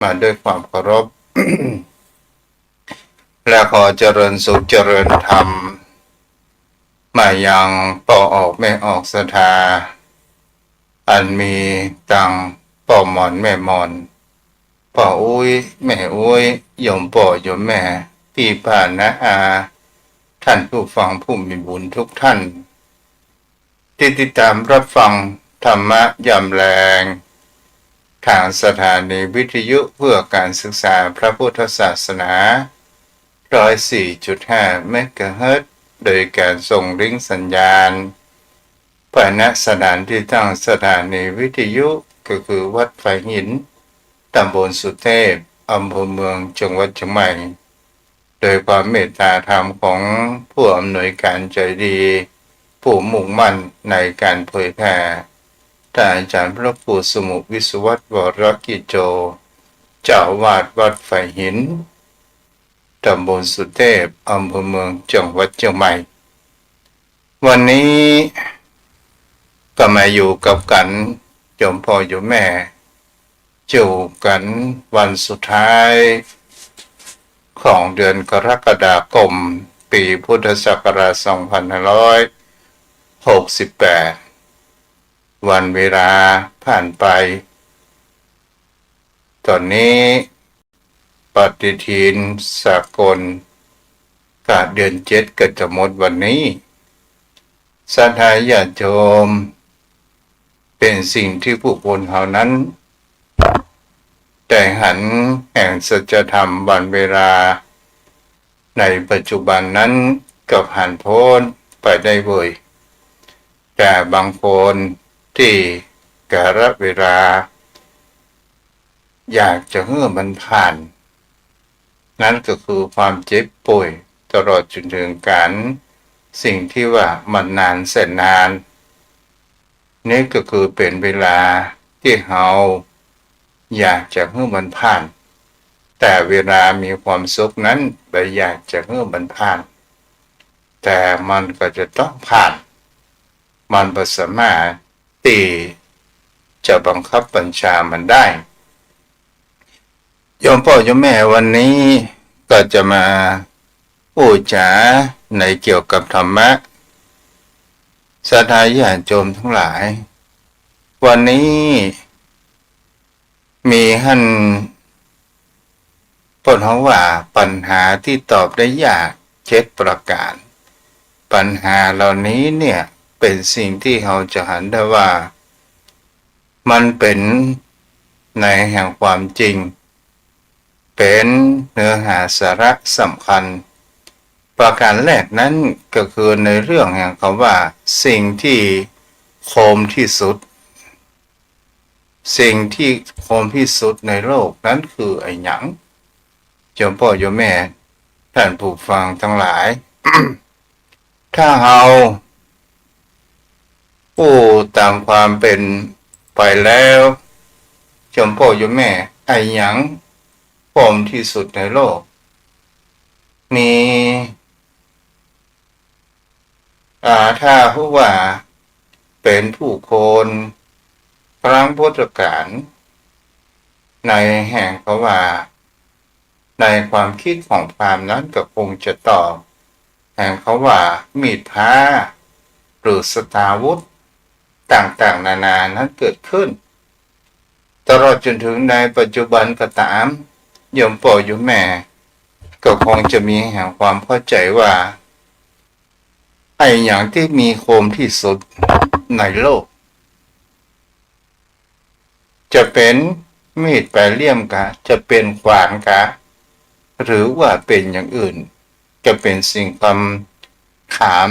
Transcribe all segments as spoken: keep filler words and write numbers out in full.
มาด้วยความเคารพ และขอเจริญสุขเจริญธรรม มายังป้อออกแม่ออกศรัทธา อันมีตังป้อหมอนแม่หมอน ป้ออุ๊ยแม่อุ๊ย โยมป้อโยมแม่ ปี้ป้าน้าอา ท่านผู้ฟังผู้มีบุญทุกท่าน ที่ติดตามรับฟังธรรมะยามแลง ทางสถานีวิทยุเพื่อการศึกษาพระพุทธศาสนา ร้อยสี่จุดห้า เมกะเฮิรตซ์ โดยการส่งลิงก์สัญญาณ ไปณสถานที่ตั้งสถานีวิทยุ ก็คือวัดฝายหิน ตำบลสุเทพ อำเภอเมือง จังหวัดเชียงใหม่ โดยความเมตตาธรรมของผู้อำนวยการใจดี ผู้มุ่งมั่นในการเผยแผ่ ท่านอาจารย์พระครูสมุห์ วิศวัตร วรกิจโจ เจ้าอาวาสวัดฝายหิน ตำบลสุเทพ อำเภอเมือง จังหวัดเชียงใหม่ วันนี้ก็มาอยู่กับกั๋น โยมป้อโยมแม่ อยู่กั๋นวันสุดท้ายของเดือนกรกฎาคม ปีพุทธศักราช สองพันห้าร้อยหกสิบแปด วันเวลาผ่านไป ต๋อนนี้ปฏิทินสากล กะเดือนเจ็ดก็จะหมดวันนี้ ศรัทธาญาติโยม เป๋นสิ่งตี้ผู้คนเฮานั้น ได้หันแห่งสัจธรรมวันเวลาในปัจจุบันนั้นก็ผ่านป๊นไปได้เว่ย แต่บางคนตี้กาลเวลาอยากจะหื้อมันผ่าน นั้นก็คือความเจ็บป่วย ตลอดจ๋นเถิงก๋าน สิ่งตี้ว่ามันนานแสนนาน นี่ก็คือเป๋นเวลาตี้เฮาอยากจะหื้อมันผ่าน แต่เวลามีความสุขนั้นบ่อยากจะหื้อมันผ่าน แต่มันก็จะต้องผ่าน มันบ่สามารถตี้จะบังคับบัญชามันได้ โยมป้อโยมแม่ วันนี้ก็จะมาอู้จ๋าในเกี่ยวกับธรรมะ ศรัทธาญาติโยมทั้งหลาย วันนี้มีหั้น เปิ้นฮ้องว่าปัญหาตี้ตอบได้ยากเจ็ดประก๋าน ปัญหาเหล่านี้เนี่ยเป๋นสิ่งตี้เฮาจะหันได้ว่า มันเป๋นในแห่งความจริง เป๋นเนื้อหาสาระสำคัญ ประก๋านแรกนั้นก็คือในเรื่องแห่งกำว่า สิ่งตี้โคมตี้สุด สิ่งตี้โคมตี้สุดในโลกนั้นคืออะหยัง โยมป้อโยมแม่ ท่านผู้ฟังตังหลาย ถ้าเฮาอู้ต๋ามความเป๋นไปแล้ว โยมป้อโยมแม่ อะหยังโคมตี้สุดในโลก มี อ่า ถ้าฮู้ว่าเป๋นผู้คนครั้งพุทธกาล ในแห่งกำว่า ในความกึ๊ดของพราหมณ์นั้นก็คงจะตอบ แห่งกำว่า มีดพร้า หรือสตาวุธ ต่างๆ นานานั้นเกิดขึ้น ตลอดจ๋นเถิงในปัจจุบันก็ต๋าม โยมป้อโยมแม่ ก็คงจะมีแห่งความเข้าใจ๋ว่า อะหยังตี้มีโคมตี้สุดในโลก จะเป๋นมีดปลายเลี่ยมกา จะเป๋นขวานกา หรือว่าเป๋นอย่างอื่น จะเป๋นสิ่งคำถาม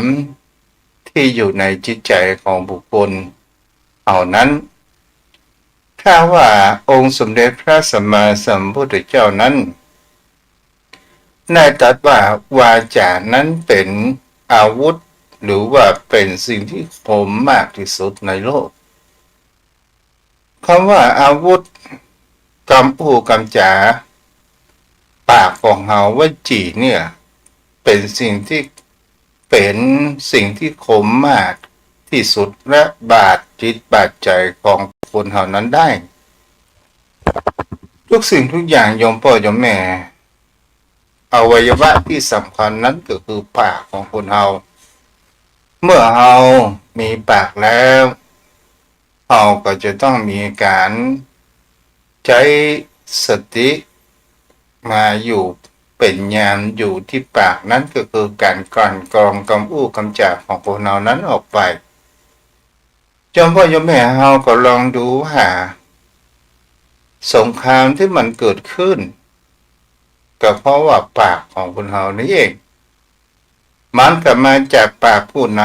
ตี้อยู่ในจิตใจ๋ของบุคคลเหล่านั้น ถ้าว่าองค์สมเด็จพระสัมมาสัมพุทธเจ้านั้น ได้ตรัสว่าวาจ๋านั้นเป๋นอาวุธ หรือว่าเป๋นสิ่งตี้คมมากตี้สุดในโลก กำว่าอาวุธ กำอู้กำจ๋า ปากของเฮา วจีเนี่ย เป๋นสิ่งตี้ เป๋นสิ่งตี้คมมากตี้สุด และบาดจิตบาดใจ๋ของคนเฮานั้นได้ ทุกสิ่งทุกอย่างโยมป้อโยมแม่ อวัยวะตี้สำคัญนั้นก็คือปากของคนเฮา เมื่อเฮามีปากแล้ว เฮาก็จะต้องมีก๋านใจ๊สติมาอยู่เป๋นญาณอยู่ตี้ปาก นั้นก็คือก๋านกลั่นกรองกำอู้กำจ๋าของคนเฮานั้นออกไป โยมป้อโยมแม่เฮาก็ลองดูว่า สงครามตี้มันเกิดขึ้น ก็เพราะว่าปากของคนเฮานี้เอง มันก็มาจากปากผู้น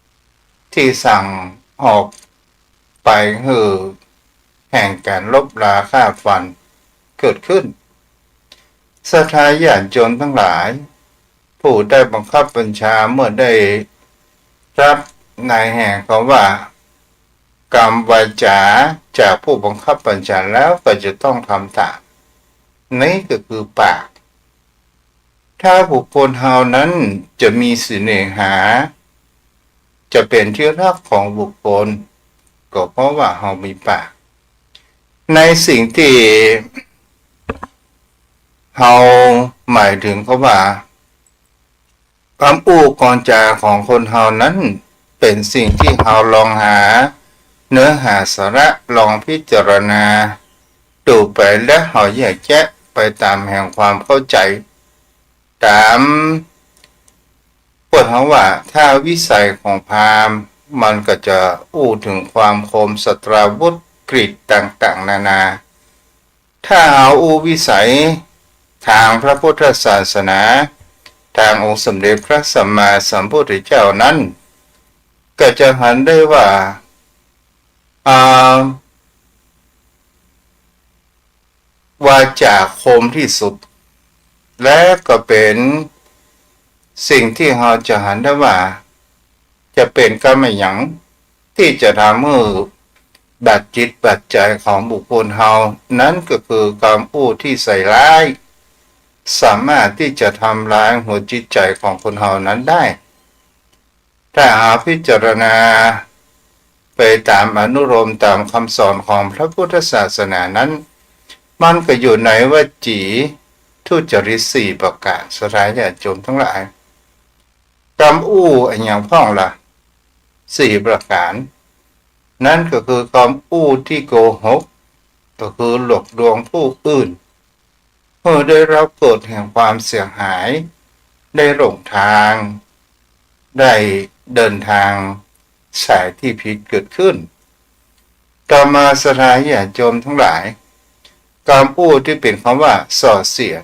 ำ ตี้สั่งออกไปหื้อแห่งก๋านรบราฆ่าฟันเกิดขึ้น ศรัทธาญาติโยมตังหลาย ผู้ได้บังคับบัญชาเมื่อได้ฮับในแห่งกำว่ากำวาจ๋าจากผู้บังคับบัญชาแล้วก็จะต้องทำต๋าม นี้ก็คือปาก ถ้าบุคคลเฮานั้นจะมีเสน่หา จะเป๋นตี้ฮักของบุคคล ก็เพราะว่าเฮามีปาก ในสิ่งตี้เฮาหมายเถิงกำว่า กำอู้กำจ๋าของคนเฮานั้นเป๋นสิ่งตี้เฮาลองหาเนื้อหาสาระลองพิจารณาดูไป และเฮาแยกแยะไปต๋ามแห่งความเข้าใจ๋ ต๋าม เปิ้นเฮาว่าถ้าวิสัยของพราหมณ์ มันก็จะอู้เถิงความคมสัตราวุธกฤษต่างๆ นานา ถ้าเฮาอู้วิสัยตางพระพุทธศาสนา ตางองค์สมเด็จพระสัมมาสัมพุทธเจ้านั้น ก็จะหันได้ว่า อ่า วาจ๋าคมตี้สุด และก็เป๋นสิ่งตี้เฮาจะหันได้ว่า จะเป๋นกำอะหยังตี้จะทำหื้อบาดจิตบาดใจ๋ของบุคคลเฮา นั้นก็คือกำอู้ตี้ใส่ร้าย สามารถตี้จะทำลายหัวจิตใจ๋ของคนเฮานั้นได้ ถ้าหากพิจารณาไปต๋ามอนุโลมต๋ามกำสอนของพระพุทธศาสนานั้น มันก็อยู่ในวจีทุจริตสี่ประก๋าน ศรัทธาญาติโยมตังหลาย กำอู้อะหยังพ่องละ สี่ประก๋าน นั้นก็คือกำอู้ตี้โกหก ก็คือหลอกลวงผู้อื่น หื้อได้รับเกิดแห่งความเสียหาย ได้หลงตาง ได้เดินตางสายตี้ผิดเกิดขึ้น ต่อมาศรัทธาญาติโยมตังหลาย กำอู้ตี้เป๋นกำว่าส่อเสียด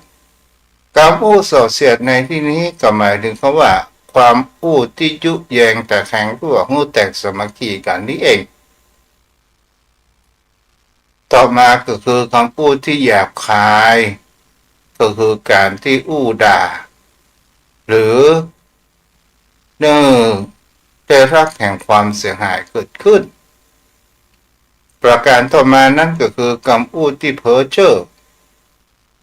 กำอู้ส่อเสียดในตี้นี้ก็หมายเถิงกำว่า ความอู้ตี้ยุแยงตะแคงตั๋วหื้อแตกสามัคคีกั๋นนี้เอง ต่อมาก็คือกำอู้ตี้หยาบคาย ก็คือก๋านตี้อู้ด่า หรือ เน่อ ได้ฮับแห่งความเสียหายเกิดขึ้น ประก๋านต่อมานั้นก็คือกำอู้ตี้เพ้อเจ้อ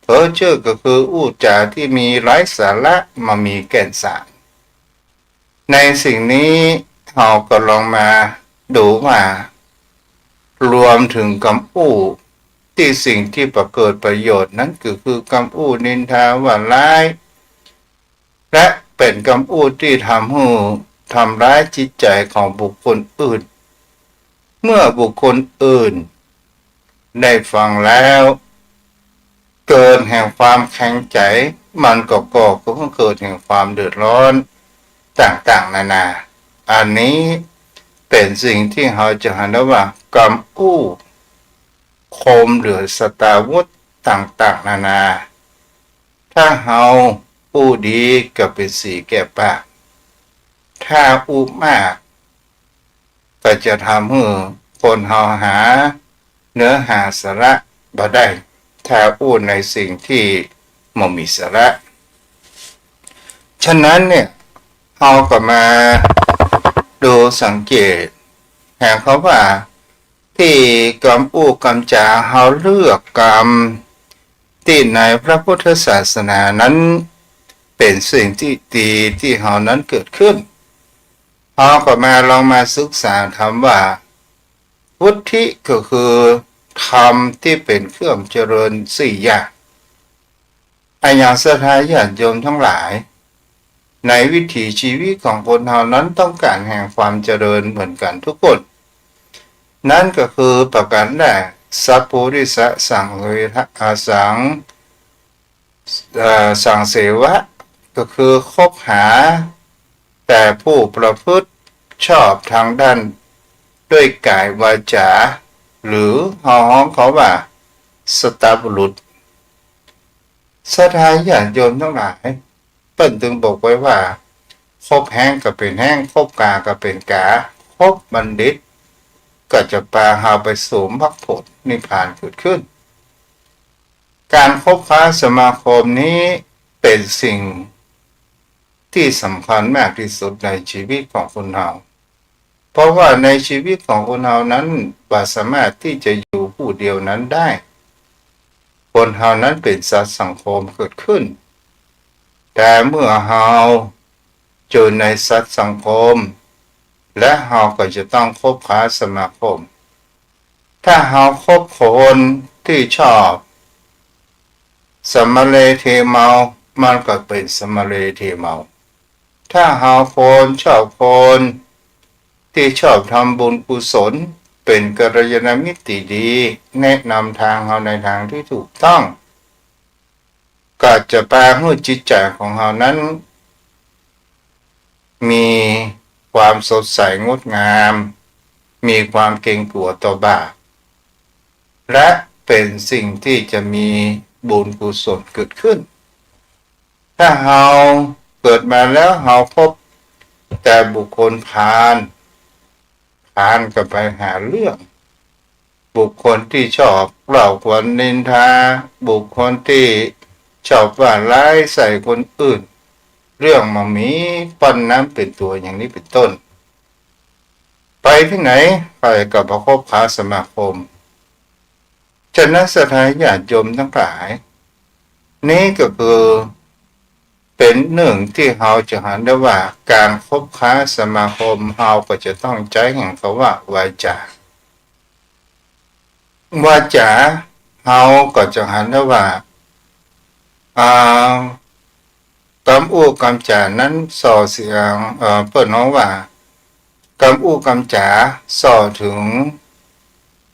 เพ้อเจ้อก็คืออู้จ๋าตี้มีไร้สาระ บ่มีแก่นสาร ในสิ่งนี้เฮาก็ลองมาดูว่า รวมเถิงกำอู้ตี้สิ่งตี้บ่เกิดประโยชน์ นั้นก็คือกำอู้นินทาว่าร้าย และเป๋นกำอู้ตี้ทำหื้อทำร้ายจิตใจ๋ของบุคคลอื่น เมื่อบุคคลอื่นได้ฟังแล้ว เกิดแห่งความแข็งใจ๋ มันก็ก่อหื้อเกิดแห่งความเดือดร้อนต่างๆ นานา อันนี้เป๋นสิ่งตี้เฮาจะหันได้ว่ากำอู้คมเหลือสัตราวุธต่างๆ นานา ถ้าเฮาอู้ดีก็เป๋นสีแก่ปาก ถ้าอู้มากก็จะทำหื้อคนเฮาหาเนื้อหาสาระบ่ได้ ถ้าอู้ในสิ่งตี้บ่มีสาระ ฉะนั้นเนี่ย เฮาก็มาดูสังเกตแห่งกำว่า ตี้กำอู้กำจ๋าเฮาเลือกกำตี้ในพระพุทธศาสนานั้น เป๋นสิ่งตี้ดีตี้เฮานั้นเกิดขึ้น เฮาก็มาลองมาศึกษาธรรมว่า วุฒิก็คือ ธรรมตี้เป๋นเครื่องเจริญสี่อย่าง อะหยังศรัทธาญาติโยมตังหลาย ในวิถีชีวิตของคนเฮานั้นต้องก๋านแห่งความเจริญเหมือนกั๋นกู้คน นั้นก็คือประก๋านแรก สัปปุริสะสังเวทะ อ่า สัง เอ่อ สังเสวะ ก็คือคบหาแต่ผู้ประพฤติชอบตางด้านด้วยก๋ายวาจา หรือเฮาฮ้องเขาว่าสัตบุรุษ ศรัทธาญาติโยมตังหลาย เปิ้นตึงบอกไว้ว่า คบแฮงก็เป๋นแฮง คบก๋าก็เป๋นก๋า คบบัณฑิตก็จะปาเฮาไปสู่มรรคผลนิพพานเกิดขึ้น ก๋านคบค้าสมาคมนี้เป๋นสิ่งตี้สำคัญมากตี้สุดในชีวิตของคนเฮา เพราะว่าในชีวิตของคนเฮานั้นบ่สามารถตี้จะอยู่ผู้เดียวนั้นได้ คนเฮานั้นเป๋นสัตว์สังคมเกิดขึ้น แต่เมื่อเฮาอยู่ในสัตว์สังคม และเฮาก็จะต้องคบค้าสมาคม ถ้าเฮาคบคนตี้ชอบสำมะเลเทเมา มันก็เป๋นสำมะเลเทเมา ถ้าเฮาคนชอบคนตี้ชอบทำบุญกุศล เป๋นกัลยาณมิตรตี้ดี แนะนำตางเฮาในตางตี้ถูกต้อง ก็จะปาหื้อจิตใจ๋ของเฮานั้น มีความสดใสงดงาม มีความเกรงกลัวต่อบาป และเป๋นสิ่งตี้จะมีบุญกุศลเกิดขึ้น ถ้าเฮาเกิดมาแล้วเฮาพบแต่บุคคลพาล พาลก็ไปหาเรื่อง บุคคลตี้ชอบเล่าขวัญนินทา บุคคลตี้ชอบว่าร้ายใส่คนอื่น เรื่องบ่มี ป้อนน้ำเต็มตั๋ว อย่างนี้เป๋นต้น ไปตี้ไหนไปก็บ่คบค้าสมาคม ฉะนั้นศรัทธาญาติโยมตังหลาย นี้ก็คือเป๋นเรื่องตี้เฮาจะหันได้ว่า ก๋านคบค้าสมาคมเฮาก็จะต้องใจ๊แห่งกำว่าวาจา วาจาเฮาก็จะหันได้ว่า อ่า กำอู้กำจ๋านั้นส่อเสียง เอ่อ เปิ้นฮ้องว่า กำอู้กำจ๋าส่อเถิง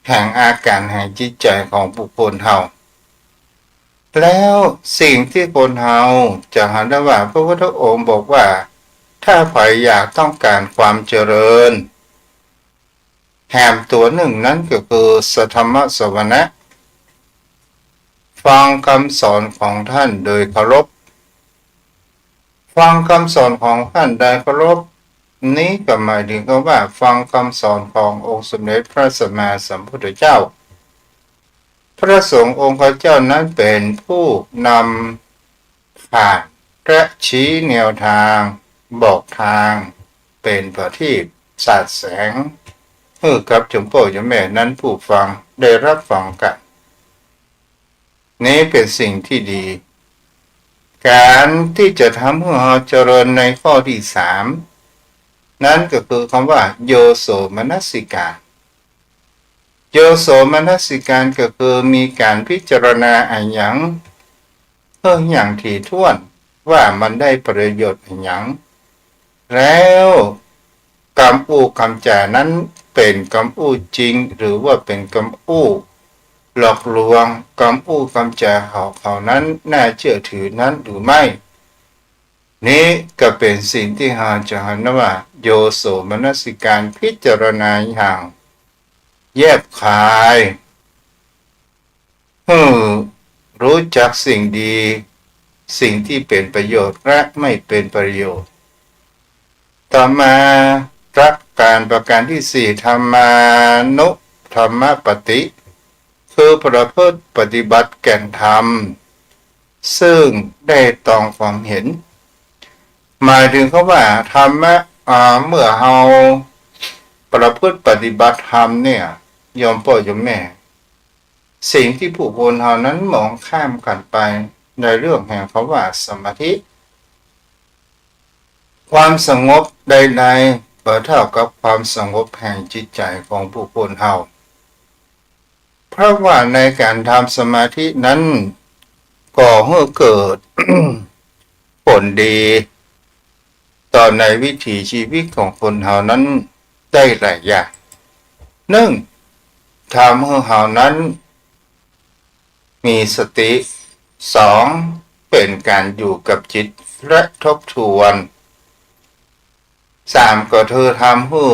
แห่งอาก๋านแห่งจิตใจ๋ของบุคคลเฮา แล้วสิ่งตี้คนเฮาจะหันได้ว่า พระพุทธองค์บอกว่า ถ้าใผอยากต้องก๋านความเจริญ แหมตั๋วนึ่งนั้นก็คือ สัทธรรมสวนะ ฟังกำสอนของต้านโดยเคารพ ฟังกำสอนของต้านโดยเคารพ นี้ก็หมายเถิงกำว่าฟังกำสอนขององค์สมเด็จพระสัมมาสัมพุทธเจ้า พระสงฆ์องค์ข้าเจ้านั้นเป๋นผู้นำ ผ่านและชี้แนวตาง บอกตาง เป๋นประทีปสาดแสง หื้อกับโยมป้อโยมแม่นั้นผู้ฟังได้ฮับฟังกั๋น นี้เป๋นสิ่งตี้ดี ก๋านตี้จะทำหื้อเฮาเจริญในข้อตี้สาม นั้นก็คือกำว่า โยโสมนสิการ โยโสมนสิการก็คือมีก๋านพิจารณาอะหยัง หื้ออย่างถี่ถ้วนว่ามันได้ประโยชน์อะหยัง แล้วกำอู้กำจ๋านั้นเป๋นกำอู้จริง หรือว่าเป๋นกำอู้หลอกลวง กำอู้กำจ๋าของเขานั้นน่าเจื้อถือนั้นหรือไม่ นี้ก็เป๋นสิ่งตี้เฮาจะหันว่า โยโสมนสิการ พิจารณาอย่างแยบคาย หื้อรู้จักสิ่งดี สิ่งตี้เป๋นประโยชน์และไม่เป๋นประโยชน์ ต่อมาหลักก๋านประก๋านตี้สี่ ธัมมานุธัมมปฏิ คือประพฤติปฏิบัติแก่นธรรม ซึ่งได้ตรงความเห็น หมายเถิงกำว่าธรรมะ อ่า เมื่อเฮาประพฤติปฏิบัติธรรมเนี่ย โยมป้อโยมแม่ สิ่งตี้ผู้คนเฮานั้นมองข้ามกั๋นไปในเรื่องแห่งกำว่าสมาธิ ความสงบใดๆ บ่เต้ากับความสงบแห่งจิตใจ๋ของผู้คนเฮา เพราะว่าในก๋านทำสมาธินั้น ก่อหื้อเกิด ผลดี ต่อในวิถีชีวิตของคนเฮานั้นได้หลายอย่าง นึ่ง ทำหื้อเฮานั้น มีสติ สอง เป๋นก๋านอยู่กับจิตและทบทวน สาม ก็คือทำหื้อ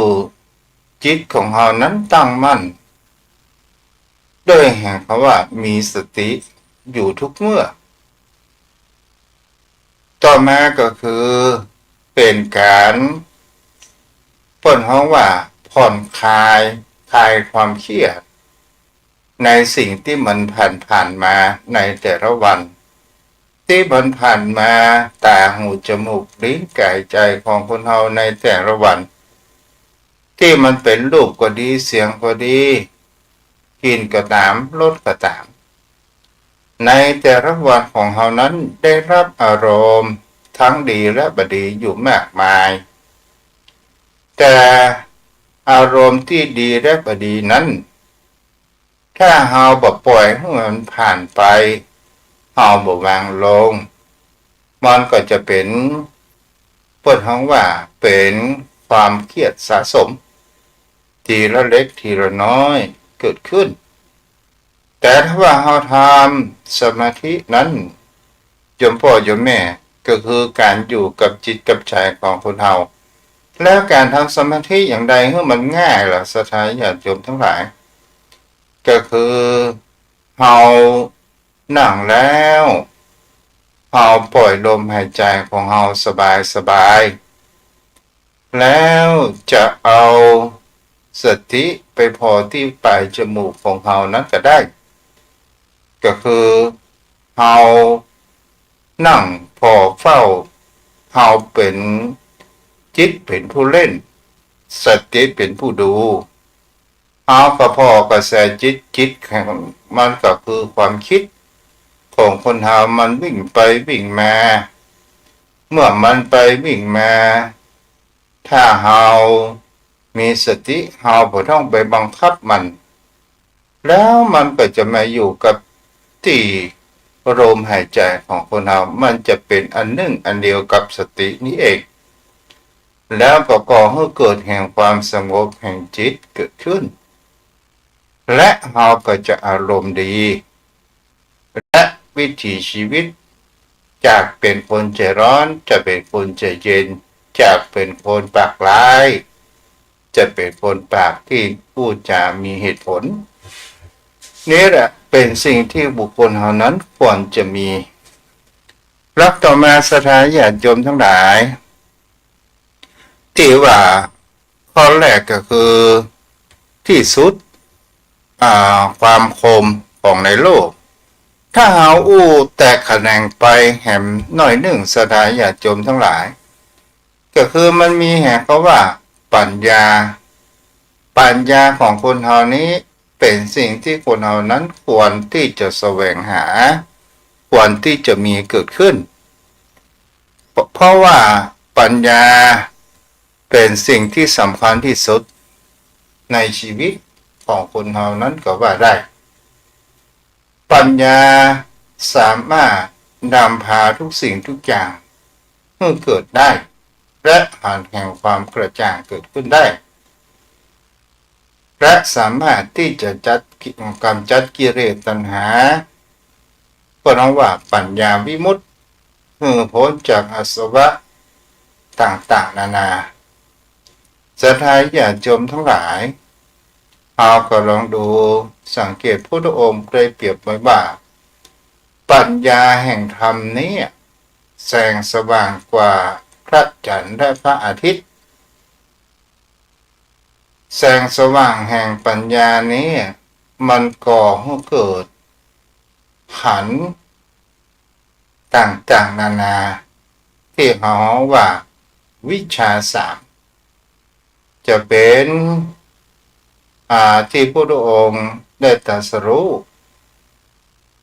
จิตของเฮานั้นตั้งมั่น โดยแห่งกำว่ามีสติอยู่ทุกเมื่อ ต่อมาก็คือเป๋นก๋าน เปิ้นฮ้องว่าผ่อนคลาย คลายความเครียด ในสิ่งตี้มันผ่านๆ มาในแต่ละวัน ตี้มันผ่านมา ต๋า หู จมูก ลิ้น ก๋าย ใจ๋ของคนเฮาในแต่ละวัน ตี้มันเป๋นรูปก็ดี เสียงก็ดี กลิ่นก็ต๋าม รสก็ต๋าม ในแต่ละวันของเฮานั้นได้ฮับอารมณ์ทั้งดีและบ่ดีอยู่มากมาย แต่อารมณ์ตี้ดีและบ่ดีนั้น ถ้าเฮาบ่ป่อยหื้อมันผ่านไป เฮาบ่วางลง มันก็จะเป๋น เปิ้นฮ้องว่าเป๋นความเครียดสะสม ทีละเล็กทีละน้อยเกิดขึ้น แต่ถ้าว่าเฮาทำสมาธินั้น โยมป้อโยมแม่ ก็คือก๋านอยู่กับจิตกับใจ๋ของคนเฮา แล้วก๋านทำสมาธิอย่างใดหื้อมันง่ายล่ะ ศรัทธาญาติโยมตังหลาย ก็คือเฮานั่งแล้ว เฮาป่อยลมหายใจ๋ของเฮาสบายๆ แล้วจะเอาสติไปผ่อตี้ป๋ายจมูกของเฮานั้นก็ได้ ก็คือเฮานั่งผ่อเฝ้า เฮาเป๋น จิตเป๋นผู้เล่น สติเป๋นผู้ดู เฮาก็ผ่อกระแสจิต จิตของมันก็คือความคิดของคนเฮา มันวิ่งไปวิ่งมา เมื่อมันไปวิ่งมา ถ้าเฮามีสติ เฮาบ่ต้องไปบังคับมัน แล้วมันก็จะมาอยู่กับตี้ลมหายใจ๋ของคนเฮา มันจะเป๋นอันนึ่งอันเดียวกับสตินี้เอง แล้วก็ก่อหื้อเกิดแห่งความสงบแห่งจิตเกิดขึ้น และเฮาก็จะอารมณ์ดี และวิถีชีวิต จากเป๋นคนใจ๋ฮ้อน จะเป๋นคนใจ๋เย็น จากเป๋นคนปากฮ้าย จะเป๋นคนปากตี้พูดจ๋ามีเหตุผล นี่แหละเป๋นสิ่งตี้บุคคลเฮานั้นควรจะมี แล้วต่อมาศรัทธาญาติโยมตังหลาย ตี้ว่าข้อแรกก็คือตี้สุด อ่า ความคมของในโลก ถ้าเฮาอู้แตกแขนงไปแหมหน้อยนึ่ง ศรัทธาญาติโยมตังหลาย ก็คือมันมีแหมกำว่าปั๋ญญา ปั๋ญญาของคนเฮานี้เป๋นสิ่งตี้คนเฮานั้นควรตี้จะแสวงหา ควรตี้จะมีเกิดขึ้น เพราะ เพราะว่าปั๋ญญาเป๋นสิ่งตี้สำคัญตี้สุดในชีวิตของคนเฮานั้นก็ว่าได้ ปั๋ญญาสามารถนำพาทุกสิ่งทุกอย่างหื้อเกิดได้ และหันแห่งความกระจ่างเกิดขึ้นได้ และสามารถตี้จะจัดกิ ก๋ำจัดกิเลสตัณหา ก็เรียกว่าปั๋ญญาวิมุตติ หื้อป๊นจากอาสวะต่างๆ นานา ศรัทธาญาติโยมตังหลาย เฮาก็ลองดูสังเกตพุทธองค์ได้เปรียบไว้ว่า ปั๋ญญาแห่งธรรมนี้แสงสว่างกว่าพระจันทร์และพระอาทิตย์ แสงสว่างแห่งปั๋ญญานี้มันก่อหื้อเกิด หันต่างๆ นานา ตี้เฮาฮ้องว่าวิชชาสาม จะเป๋น อ่า ตี้พุทธองค์ได้ตรัสฮู้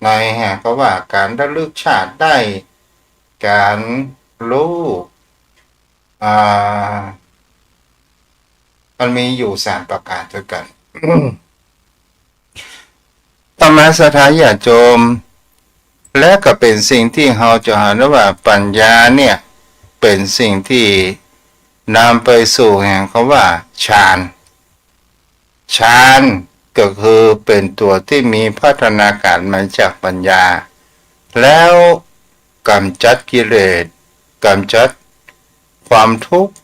ในแหมกำว่าก๋านระลึกชาติได้ ก๋านฮู้ อ่า มันมีอยู่สามประก๋านด้วยกั๋น อืม ต่อมาศรัทธาญาติโยม และก็เป๋นสิ่งตี้เฮาจะหันว่าปัญญาเนี่ยเป๋นสิ่งตี้นำไปสู่แห่งกำว่าฌาน ฌานก็คือเป๋นตั๋วตี้มีพัฒนาก๋านมาจากปัญญา แล้วก๋ำจัดกิเลส ก๋ำจัดความทุกข์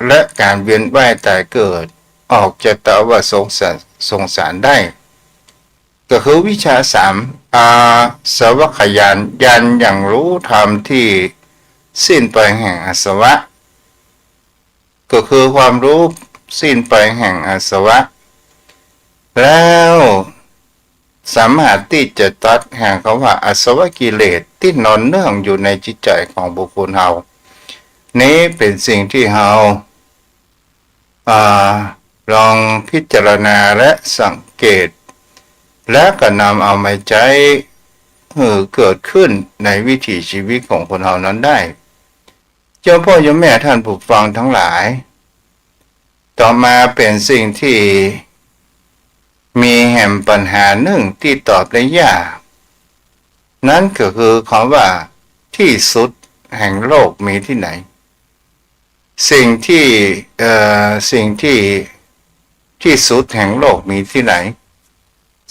และก๋านเวียนว่ายต๋ายเกิด ออกจากตะวัฏสงสาร สงสารได้ ก็คือวิชชาสาม อาสวัคคญาณ ญาณอย่างฮู้ธรรมตี้สิ้นไปแห่งอาสวะ ก็คือความฮู้สิ้นไปแห่งอาสวะ แล้วสามารถตี้จะตัดแห่งกำว่าอาสวะกิเลสตี้นอนเนื่องอยู่ในจิตใจ๋ของบุคคลเฮา นี้เป๋นสิ่งตี้เฮา อ่า ลองพิจารณาและสังเกต และก็นำเอามาใจ๊หื้อเกิดขึ้นในวิถีชีวิตของคนเฮานั้นได้ เจ้าพ่อโยมแม่ท่านผู้ฟังตังหลาย ต่อมาเป๋นสิ่งตี้มีแหมปัญหานึ่งตี้ตอบได้ยาก นั้นก็คือกำว่าตี้สุดแห่งโลกมีตี้ไหน สิ่งตี้ เอ่อ สิ่งตี้ตี้สุดแห่งโลกมีตี้ไหน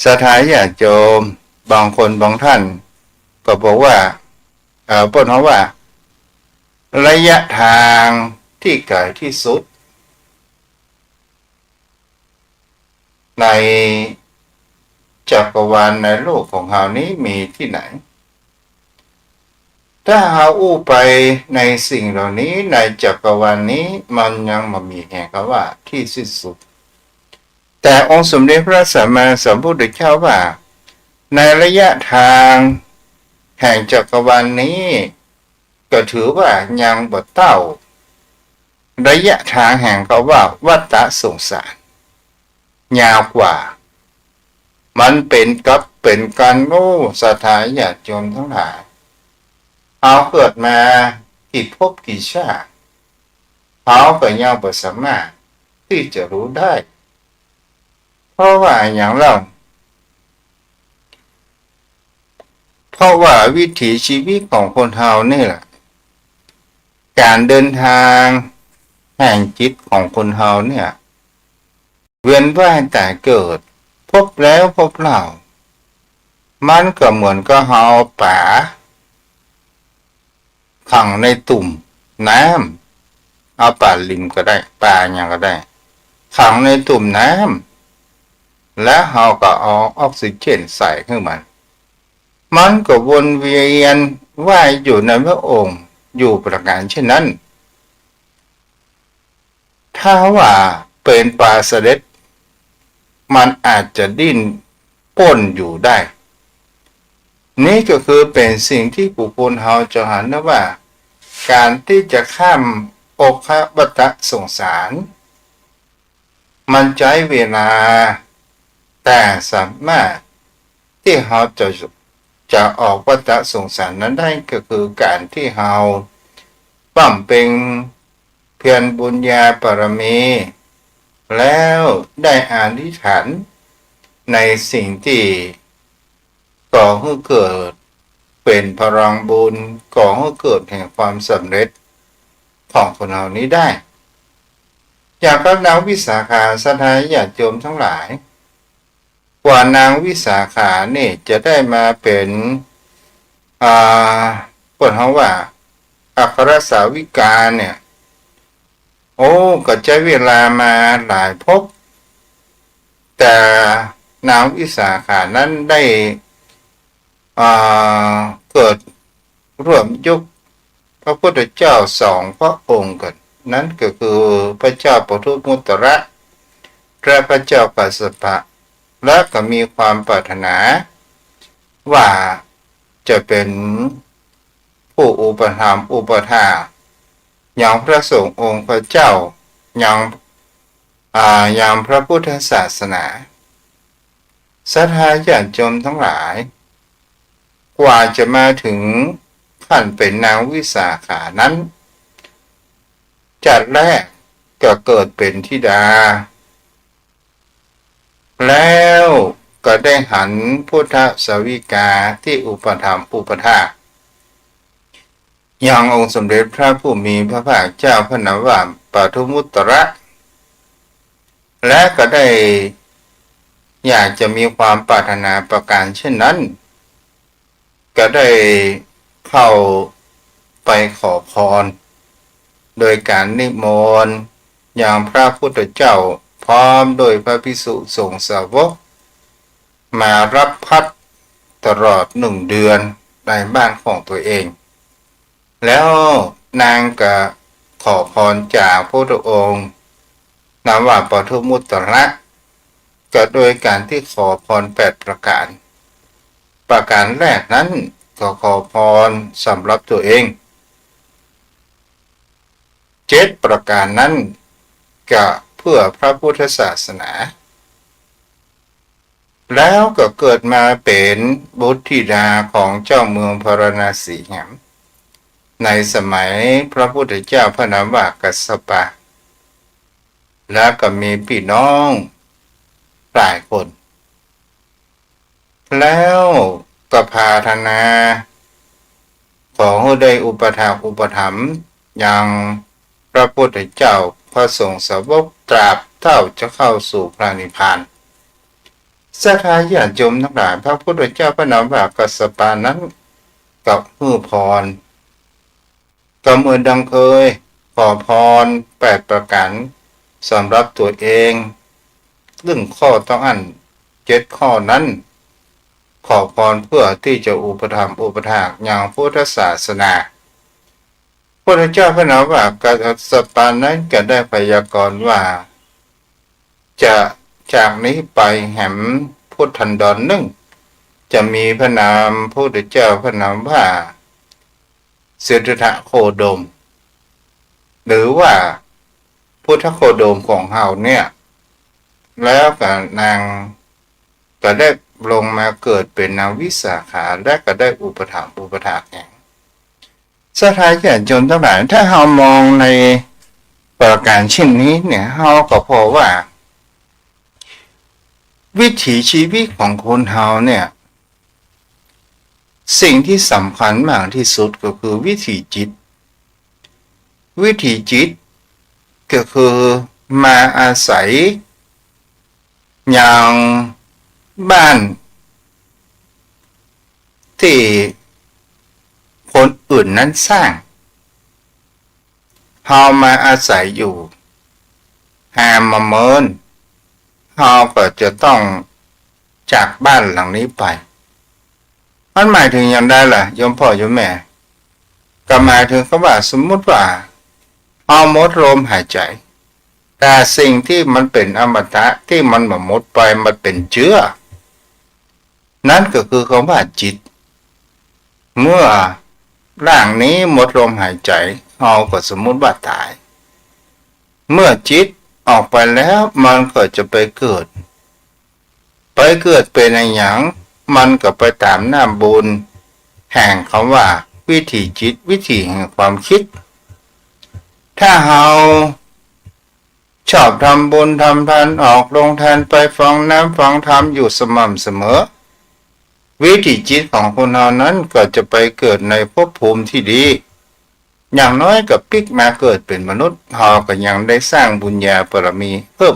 ศรัทธาญาติโยมบางคนบางท่านก็บอกว่า เอ่อ เปิ้นฮ้องว่า ระยะทางตี้ไก๋ตี้สุด ในจักรวาลในโลกของเฮานี้มีตี้ไหน ถ้าเฮาอู้ไปในสิ่งเหล่านี้ในจักรวาลนี้มันยังบ่มีแห่งกำว่าตี้สิ้นสุด แต่องค์สมเด็จพระสัมมาสัมพุทธเจ้าว่า ในระยะทางแห่งจักรวาลนี้ ก็ถือว่ายังบ่เต้า ระยะทางแห่งกำว่าวัฏฏะสงสาร ยาวกว่า มันเป๋นกับเป๋นกั๋น โอ้ ศรัทธาญาติโยมตังหลาย เฮาเกิดมากี่ภพกี่ชาติ เฮาก็ยังบ่สามารถตี้จะฮู้ได้ เพราะว่าอะหยังเล่า เพราะว่าวิถีชีวิตของคนเฮานี่แหละ ก๋านเดินทางแห่งจิตของคนเฮาเนี่ย เวียนว่ายต๋ายเกิด พบแล้วพบเล่า มันก็เหมือนกับเฮาเอาป๋า ขังในตุ่มน้ำ เอาป๋านิลก็ได้ ป๋าหยังก็ได้ ขังในตุ่มน้ำ แล้วเฮาก็เอาออกซิเจนใส่หื้อมัน มันก็วนเวียนว่ายอยู่ในพระองค์อยู่ประก๋านเช่นนั้น ถ้าว่าเป๋นป๋าสะเด็ด มันอาจจะดิ้นป๊นอยู่ได้ นี้ก็คือเป๋นสิ่งตี้บุคคลเฮาจะหันได้ว่า ก๋านตี้จะข้ามโอคะวัฏฏะสงสาร มันใจ๊เวลา แต่สามารถตี้เฮาจะ จะออกวัฏฏะสงสารนั้นได้ ก็คือก๋านตี้เฮาบำเพ็ญเพียรบุญญาบารมี แล้วได้อธิษฐานในสิ่งตี้ก่อหื้อเกิดเป๋นพลังบุญ ก่อหื้อเกิดแห่งความสำเร็จของคนเฮานี้ได้ อย่างกับนางวิสาขา ศรัทธาญาติโยมตังหลาย กว่านางวิสาขานี่จะได้มาเป๋น อ่า เปิ้นฮ้องว่า อัครสาวิกาเนี่ย โอ้ ก็ใจ๊เวลามาหลายภพ แต่นางวิสาขานั้นได้ อ่า เกิดร่วมยุคพระพุทธเจ้าสองพระองค์กั๋น นั้นก็คือพระเจ้าปทุมมุตตระ และพระเจ้ากัสสปะ และก็มีความปรารถนา ว่าจะเป๋นผู้อุปถัมภ์อุปถากยังพระสงฆ์องค์พระเจ้า ยัง อ่า ยังพระพุทธศาสนา ศรัทธาญาติโยมตังหลาย กว่าจะมาถึงขั้นเป๋นนางวิสาขานั้น จัดแรกก็เกิดเป๋นธิดา แล้ว ก็ได้หันพุทธสาวิกาตี้อุปถัมภ์อุปถาก ยังองค์สมเด็จพระผู้มีพระภาคเจ้าพระนามว่าปทุมมุตตระ และก็ได้อยากจะมีความปรารถนาประการเช่นนั้น ก็ได้เข้าไปขอพร โดยการนิมนต์ยังพระพุทธเจ้าพร้อมโดยพระภิกษุสงฆ์สาวก มารับพัดตลอดหนึ่งเดือนในบ้านของตัวเอง แล้วนางก็ขอพรจากพระพุทธองค์ นามว่าปทุมมุตตระ ก็โดยการที่ขอพรแปดประการ ประการแรกนั้นก็ขอพรสำหรับตัวเอง เจ็ดประการนั้นก็เพื่อพระพุทธศาสนา แล้วก็เกิดมาเป๋นบุตรธิดาของเจ้าเมืองพาราณสีแหม ในสมัยพระพุทธเจ้าพระนามว่ากัสสปะ แล้วก็มีปี้น้องหลายคน แล้วก็ปรารถนาขอหื้อได้อุปถากอุปถัมภ์ยังพระพุทธเจ้าพระสงฆ์สาวกตราบเต้าจะเข้าสู่พระนิพพาน ศรัทธาญาติโยมทั้งหลาย พระพุทธเจ้าพระนามว่ากัสสปะนั้นก็หื้อพร ก็เหมือนดังเคย ขอพรแปดประการสำหรับตัวเอง ซึ่งข้อต้องอั้นเจ็ดข้อนั้น ขอพรเพื่อที่จะอุปถัมภ์อุปถากยังพุทธศาสนา พุทธเจ้าพระนามว่ากัสสปะนั้นก็ได้พยากรณ์ว่า จะจากนี้ไปแหมพุทธันดรนึ่ง จะมีพระนามพุทธเจ้าพระนามว่าสิทธัตถโคดม หรือว่าพุทธโคดมของเฮาเนี่ย แล้วก็นางก็ได้ลงมาเกิดเป๋นนางวิสาขา และก็ได้อุปถัมภ์อุปถากแหม ศรัทธาญาติโยมทั้งหลาย ถ้าเฮามองในประการเช่นนี้เนี่ย เฮาก็พบว่า วิถีชีวิตของคนเฮาเนี่ย สิ่งที่สำคัญมากที่สุดก็คือวิถีจิต วิถีจิตก็คือมาอาศัยยังบ้านตี้คนอื่นนั้นสร้าง เฮามาอาศัยอยู่ หากบ่เหมิน เฮาก็จะต้องจากบ้านหลังนี้ไป มันหมายถึงอย่างใดล่ะ โยมพ่อโยมแม่ ก็หมายถึงกำว่า สมมุติว่า เฮาหมดลมหายใจ๋ แต่สิ่งตี้มันเป๋นอมตะ ตี้มันบ่หมดไป มันเป๋นเจื๊อ นั้นก็คือกำว่าจิต เมื่อร่างนี้หมดลมหายใจ๋ เฮาก็สมมุติว่าต๋าย เมื่อจิตออกไปแล้ว มันก็จะไปเกิด ไปเกิดเป๋นอะหยัง มันก็ไปต๋ามน้ำบุญ แห่งกำว่าวิถีจิต วิถีแห่งความคิด ถ้าเฮา ชอบทำบุญทำทาน ออกโรงทาน ไปฟังน้ำฟังธรรมอยู่สม่ำเสมอ วิถีจิตของคนเฮานั้นก็จะไปเกิดในภพภูมิตี้ดี อย่างน้อยก็ปิ๊กมาเกิดเป๋นมนุษย์ เฮาก็ยังได้สร้างบุญญาบารมีเพิ่ม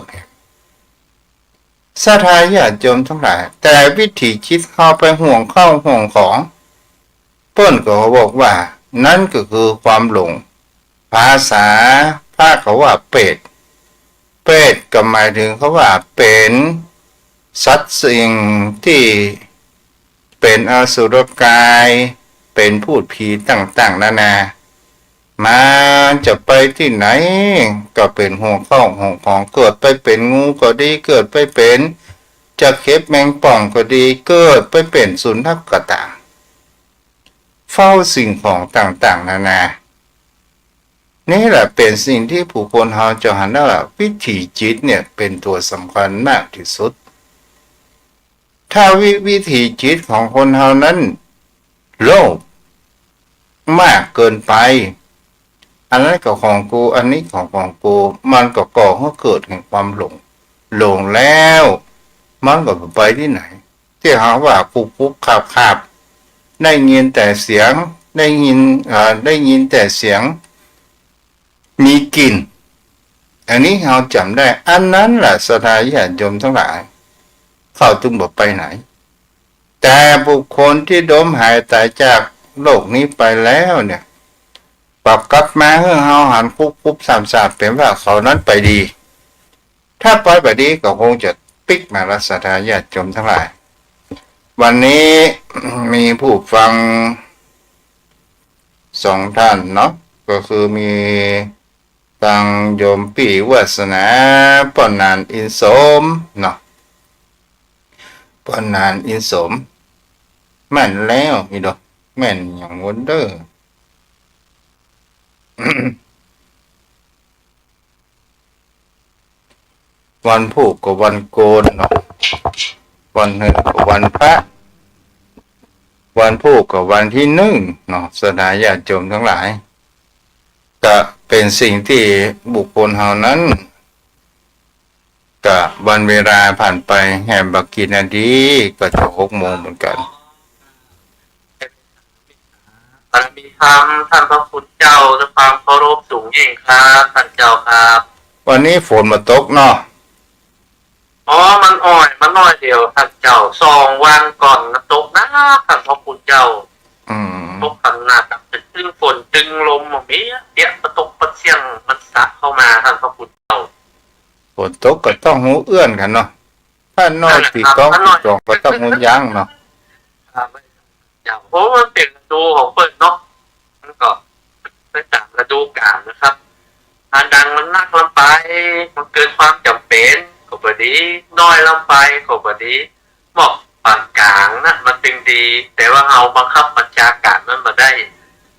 ศรัทธาญาติโยมทั้งหลาย แต่วิถีจิตเฮาไปห่วงข้าวห่วงของ เปิ้นก็บอกว่า นั้นก็คือความหลง ภาษาพระเขาว่าเปรต เปรตก็หมายถึงกำว่าเป๋นสัตว์สิ่งตี้เป๋นอสุรกาย เป๋นพูดผีต่างๆ นานา มันจะไปตี้ไหนก็เป๋นห่วงข้าวห่วงของ เกิดไปเป๋นงูก็ดี เกิดไปเป๋นจะเข็บแมงป่องก็ดี เกิดไปเป๋นสุนัขก็ต๋าม เฝ้าสิ่งของต่างๆ นานา นี่แหละเป๋นสิ่งตี้ผู้คนเฮาจะหันได้ว่าวิถีจิตเนี่ยเป๋นตั๋วสำคัญมากตี้สุด ถ้าวิ วิถีจิตของคนเฮานั้นโลภมากเกินไป อันนั้นก็ของกู อันนี้ก็ของกู มันก็ก่อหื้อเกิดแห่งความหลง หลงแล้ว มันก็บ่ไปตี้ไหน ตี้เฮาว่ากุบๆ คาบๆ ได้ยินแต่เสียง ได้ยิน เอ่อ ได้ยินแต่เสียง มีกลิ่น อันนี้เฮาจ๋ำได้ อันนั้นแหละ ศรัทธาญาติโยมตังหลาย เขาจึงบ่ไปไหน แต่บุคคลตี้ล้มหายต๋ายจากโลกนี้ไปแล้วเนี่ย ปรับกลับมาหื้อเฮาหันกุบๆ ซ้ำๆ เป๋นว่าเขานั้นไปดี ถ้าไปบ่ดีก็คงจะปิ๊กมาละ ศรัทธาญาติโยมตังหลาย วันนี้ มีผู้ฟังสองท่านเนาะ ก็คือมีตังโยมปี้วาสนา ป้อหนานอินสมเนาะ ป้อหนานอินสม แม่นแล้วอีดอก แม่นอย่างวนเด้อ วันพูกก็วันโกนเนาะ วันหื้อก็วันพระ วันพูกก็วันตี้นึ่งเนาะ ศรัทธาญาติโยมตังหลาย ก็เป๋นสิ่งตี้บุคคลเฮานั้น ก็วันเวลาผ่านไปแหมบ่กี่นาที ก็จะหกโมงเหมือนกั๋น บารมีธรรม ท่านพระคุณเจ้า ด้วยความเคารพสูงยิ่งครับ ท่านเจ้าครับ วันนี้ฝนบ่ตกเนาะ อ๋อ มันอ้อย มันน้อยเดียว ท่านเจ้า สองวันก่อนน่ะตกหนัก ท่านพระคุณเจ้า อืม ตกหนัก ตึงฝนตึงลม บ่มีเตี้ย ปะตกปะเสี้ยง มันสาดเข้ามา ท่านพระคุณเจ้า ฝนตกก็ต้องฮู้เอื้อนกั๋นเนาะ ถ้าน้อย นั่นแหละ ปี ครับ ก๋อง ถ้าน้อย ปี ก๋อง ก็ต้องฮู้ยั้งเนาะ ครับ เจ้า เพราะมันเป๋นฤดูของเปิ้นเนาะ มันก็ไปต๋ามฤดูกาลนะครับ อันดังมันนักล้ำไป มันเกินความจ๋ำเป๋นก็บ่ดี น้อยล้ำไปก็บ่ดี หมอกปานก๋างนะ มันจึงดี แต่ว่าเฮาบังคับบัญชาก๋านมันบ่ได้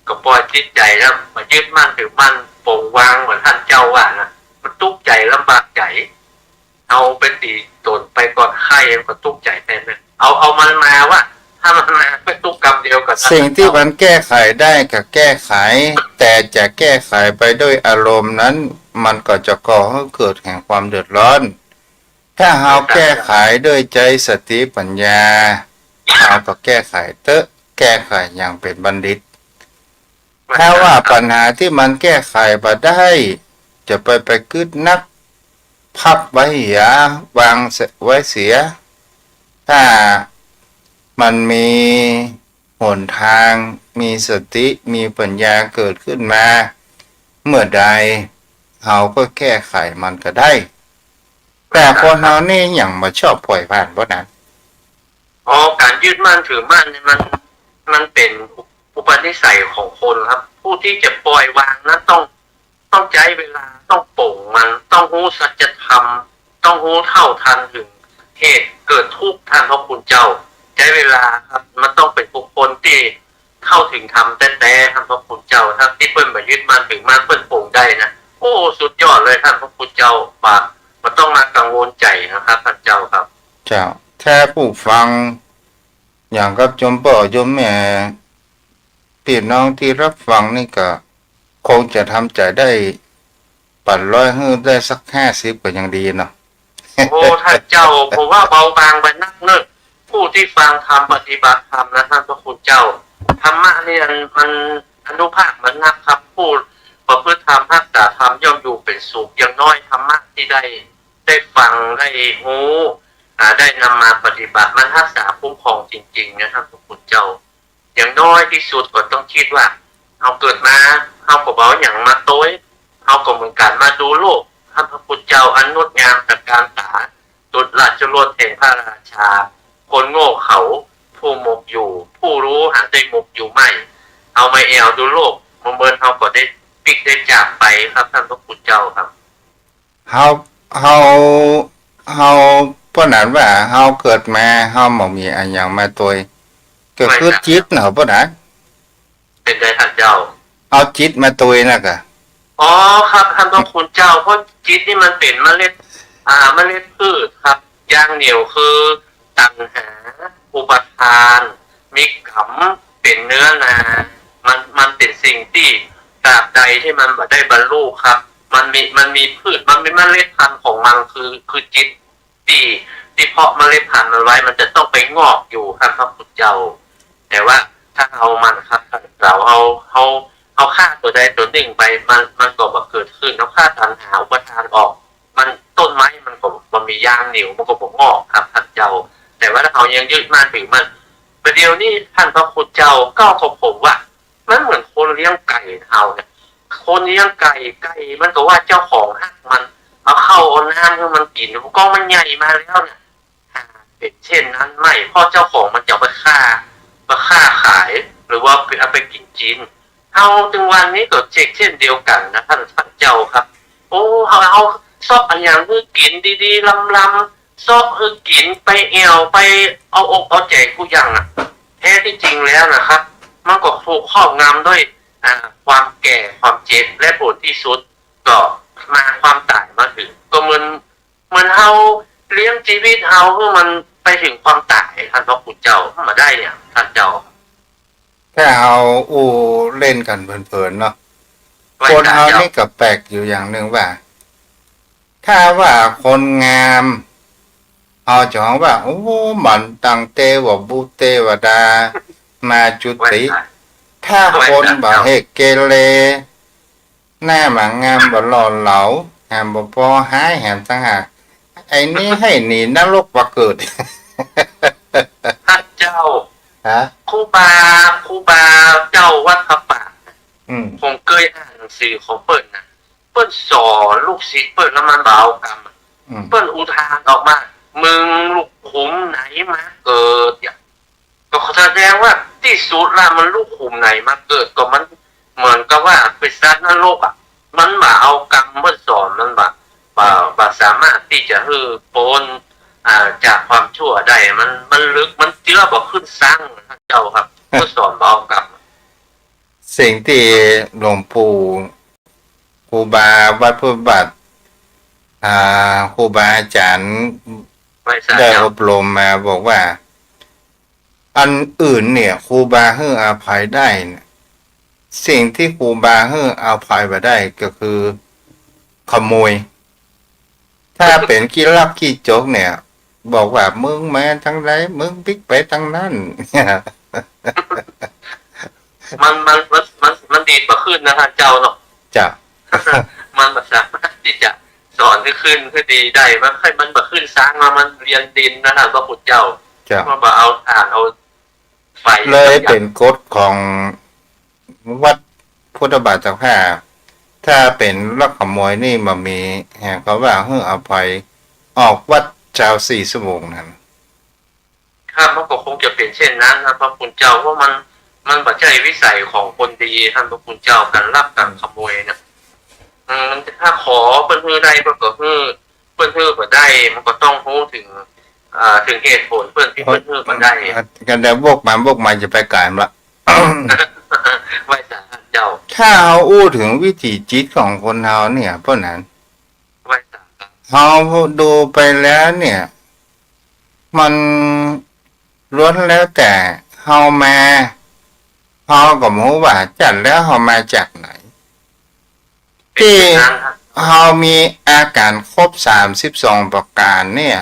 ก็ปล่อยจิตใจ๋แล้ว บ่ยึดมั่นถือมั่น ปล่อยวางเหมือนท่านเจ้าว่านะ มันตุ๊กข์ใจ๋ลำบากใจ๋ เอาไปตี๋ต๋นไปก่อนไข้ก็ตุ๊กข์ใจ๋แทนนะ เอา เอามันมาว่า ถ้ามันมาก็ตุ๊กข์กำเดียวกับ สิ่งตี้มันแก้ไขได้ก็แก้ไข แต่จะแก้ไขไปด้วยอารมณ์นั้น มันก็จะก่อหื้อเกิดแห่งความเดือดร้อน ถ้าเฮาแก้ไขด้วยใจ๊สติปัญญา เฮาก็แก้ไขเต๊อะ แก้ไขอย่างเป๋นบัณฑิต ถ้าว่าปัญหาตี้มันแก้ไขบ่ได้ จะไป ไปกึ๊ดนัก พับไว้เหีย วางไว้เสีย ถ้ามันมีหนตาง มีสติ มีปัญญาเกิดขึ้นมา เมื่อใด เฮาก็แก้ไขมันก็ได้ แต่คนเฮานี่หยังบ่ชอบปล่อยผ่าน เพราะนั้น อ๋อ ก๋านยึดมั่นถือมั่นนี่มัน มันเป๋นอุปนิสัยของคนครับ ผู้ตี้จะปล่อยวางนั้นต้อง ต้องใจ๊เวลา ต้องป๋งมัน ต้องฮู้สัจธรรม ต้องฮู้เท่าทันเถิงเหตุเกิดทุกข์ ท่านพระคุณเจ้า ใจ๊เวลาครับ มันต้องเป๋นบุคคลตี้เข้าเถิงธรรมแต๊ๆ ท่านพระคุณเจ้า ถ้าตี้เปิ้นบ่ยึดมั่นถือมั่น เปิ้นป๋งได้นะ โอ้ สุดยอดเลย ท่านพระคุณเจ้า บ่ บ่ต้องมากังวลใจ๋นะครับ ท่านเจ้าครับ เจ้า ถ้าผู้ฟัง อย่างกับโยมป้อโยมแม่ ปี้น้องตี้ฮับฟังนี่ก็คงจะทำใจ๋ได้ แปดร้อย หื้อได้สักห้าสิบก็ยังดีเนาะ โอ้ ท่านเจ้า ผมว่าเบาบางไปนักเนาะ ผู้ตี้ฟังธรรมปฏิบัติธรรมนะ ท่านพระคุณเจ้า ธรรมะนี่มัน มันอานุภาพมันนักครับ ผู้ประพฤติธรรม รักษาธรรม ย่อมอยู่เป๋นสุข อย่างน้อยธรรมะตี้ได้ ได้ฟัง ได้ฮู้ อ่า ได้นำมาปฏิบัติ มันฮักษาคุ้มครองจริงๆ นะ ท่านพระคุณเจ้า อย่างน้อยตี้สุดก็ต้องกึ๊ดว่า เฮาเกิดมา เฮาก็บ่เอาหยังมาตวย เฮาก็เหมือนกั๋นมาดูโลก ท่านพระคุณเจ้า อันงดงามตระการต๋า ดุจราชโอรสแห่งพระราชา คนโง่เขา ผู้หมกอยู่ ผู้ฮู้หาได้หมกอยู่ไม่ เฮามาแอ่วดูโลก บ่เมินเฮาก็ได้ปิ๊กได้จากไปครับ ท่านพระคุณเจ้าครับ เฮา เฮา เฮา เพราะนั้นว่าเฮาเกิดมา เฮาบ่มีอะหยังมาตวย ก็คือจิตเนาะ เพราะนั้น เป๋นใดท่านเจ้า เอาจิตมาตวยนะกะ อ๋อ ครับ ท่านพระคุณเจ้า เพราะจิตนี่มันเป๋นเมล็ด อ่า เมล็ดพืชครับ อย่างเหนี่ยวคือตัณหา อุปาทาน มีก๋รรม เป๋นเนื้อนา มัน มันเป๋นสิ่งตี้ ตราบใดตี้มันบ่ได้บรรลุครับ มันมี มันมีพืช มันมีเมล็ดพันธุ์ของมัน คือ คือจิตตี้ ตี้เพาะเมล็ดพันธุ์มันไว้ มันจะต้องไปงอกอยู่ ท่านพระคุณเจ้า แต่ว่าถ้าเฮาหมั่นขัดเกลา เฮา เฮา เฮาฆ่าตั๋วใดตั๋วนึ่งไป มัน มันก็บ่เกิดขึ้น เฮาฆ่าตัณหาอุปาทานออก มัน ต้นไม้มันก็บ่มียางหนิว มันก็บ่งอกครับท่านเจ้า แต่ว่าถ้าเฮายังยึดมั่นถือมั่น ประเดี๋ยวนี้ท่านพระคุณเจ้า เก้า ก็ผมว่า มันเหมือนคนเลี้ยงไก่เฮาเนี่ย คนเลี้ยงไก่ ไก่มันก็ว่าเจ้าของฮักมัน เอาข้าวเอาน้ำหื้อมันกิ๋น ก็มันใหญ่มาแล้วเนี่ย หาเป๋นเช่นนั้นไม่ เพราะเจ้าของมันจะเอาไปฆ่า ไปฆ่าขาย หรือว่าเอาไปกิ๋นจีน เฮาตึงวันนี้ก็เช็กเช่นเดียวกั๋นนะท่าน ท่านเจ้าครับ โอ้ เฮา เฮาเซาะอะหยังหื้อกิ๋นดีๆ ลำๆ เซาะหื้อกิ๋น ไปแอ่ว ไปเอาอกเอาใจ๋กู้อย่างอะ แท้ที่จริงแล้วนะครับ มันก็ถูกครอบงำด้วย อ่า ความแก่ ความเจ็บ และผลที่สุดก็มาความต๋ายมาถึง ก็เหมือน เหมือนเฮาเลี้ยงจีวิตเฮาหื้อมันไปถึงความต๋าย ท่านพระคุณเจ้า บ่ได้เนี่ย ท่านเจ้า ถ้าเฮาอู้เล่นกั๋นเผินๆ เนาะ คนเฮานี่ก็แปลกอยู่อย่างนึ่งว่า ถ้าว่าคนงาม เฮาจะฮ้องว่า โอ้ มันตั้งเตวะบุเตวดา มาจุติ ถ้าคนบ่เฮกเกเร หน้าบ่งาม บ่หล่อเหลา แหมบ่ปอฮ้าย แหมต่างหาก ไอ้นี้หื้อหนีนรกบ่เกิด ท่านเจ้า ฮะ ครูบา ครูบาเจ้าวัดพระปาง อืม ผมเกยอ่านหนังสือของเปิ้นนะ เปิ้นสอนลูกศิษย์เปิ้นแล้วมันบ่เอากำ อืม เปิ้นอุทานออกมา มึงลุกขุมไหนมาเกิดเนี่ย ก็แสดงว่าตี้สุดละมันลุกขุมไหนมาเกิด ก็มันเหมือนกับว่าเป๋นสัตว์นรกอะ มันบ่เอากำเปิ้นสอน มันบ่ บ่ บ่สามารถตี้จะหื้อป๊น อ่า จากความชั่วได้ มัน มันลึก มันเจื้อบ่ขึ้นซัง ท่านเจ้าครับ เปิ้นสอนบ่เอากำ สิ่งตี้หลวงปู่ ครูบาวัดพุทธบาท อ่า ครูบาอาจ๋ารย์ ได้อบรมมาบอกว่า อันอื่นเนี่ย ครูบาหื้ออภัยได้เนี่ย สิ่งตี้ครูบาหื้ออภัยบ่ได้ก็คือขโมย ถ้าเป๋นขี้ลักขี้จกเนี่ย บอกว่า มึงมาตางใด มึงปิ๊กไปตางนั้น มัน มัน มัน มัน มันดีดบ่ขึ้นนะท่านเจ้าเนาะ เจ้า มันบ่สามารถตี้จะสอนหื้อขึ้นหื้อดีได้ มัน มันบ่ขึ้นซัง มันเรียนดินนะท่านพระคุณเจ้า เจ้า มันบ่เอาถ่านเอาไฟ เลยเป๋นกฎของวัดพุทธบาทเจ้าข้า ถ้าเป๋นลักขโมยนี่บ่มี แหมเขาว่าหื้ออภัย ออกวัดซาวสี่ชั่วโมงนั้น ครับ มันก็คงจะเป๋นเช่นนั้นนะพระคุณเจ้า เพราะมัน มันบ่ใจ้วิสัยของคนดี ท่านพระคุณเจ้า ก๋านลักก๋านขโมยเนี่ย อืม ถ้าขอเปิ้นหื้อได้ เปิ้นก็หื้อ เปิ้นหื้อบ่ได้ มันก็ต้องฮู้ถึง อ่า ถึงเหตุผลเปิ้นตี้เปิ้นหื้อบ่ได้ กันแต่วกมาวกมาจะไปก๋านละ ไหว้สาท่านเจ้า ถ้าเฮาอู้ถึงวิถีจิตของคนเฮาเนี่ย เพราะนั้น ไหว้สาครับ เฮาดูไปแล้วเนี่ย มันล้วนแล้วแต่เฮามา เฮาก็บ่ฮู้ว่าจั๊นแล้วเฮามาจากไหน ตี้เฮามีอาก๋านครบสามสิบสองประก๋านเนี่ย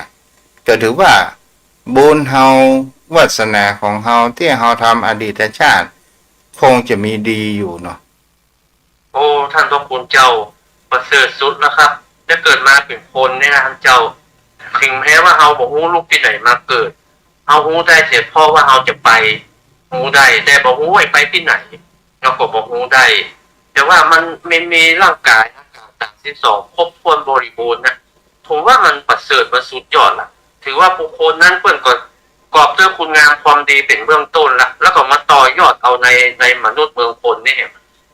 ก็ถือว่าบุญเฮา วาสนาของเฮาตี้เฮาทำอดีตชาติ คงจะมีดีอยู่เนาะ โอ้ ท่านพระคุณเจ้า ประเสริฐสุดแล้วครับ ได้เกิดมาเป๋นคนเนี่ยนะท่านเจ้า ถึงแม้ว่าเฮาบ่ฮู้ลุกตี้ไหนมาเกิด เฮาฮู้ได้เสียเพราะว่าเฮาจะไป ฮู้ได้ แต่บ่ฮู้ว่าไปตี้ไหน เฮาก็บ่ฮู้ได้ แต่ว่ามัน มันมีร่างก๋ายอาก๋านสามสิบสองครบถ้วนบริบูรณ์นะ ผมว่ามันประเสริฐ มันสุดยอดละ ถือว่าบุคคลนั้นเปิ้นก็ประกอบด้วยคุณงามความดีเป๋นเบื้องต้นละ แล้วก็มาต่อยอดเอาใน ในมนุษย์เมืองคนนี่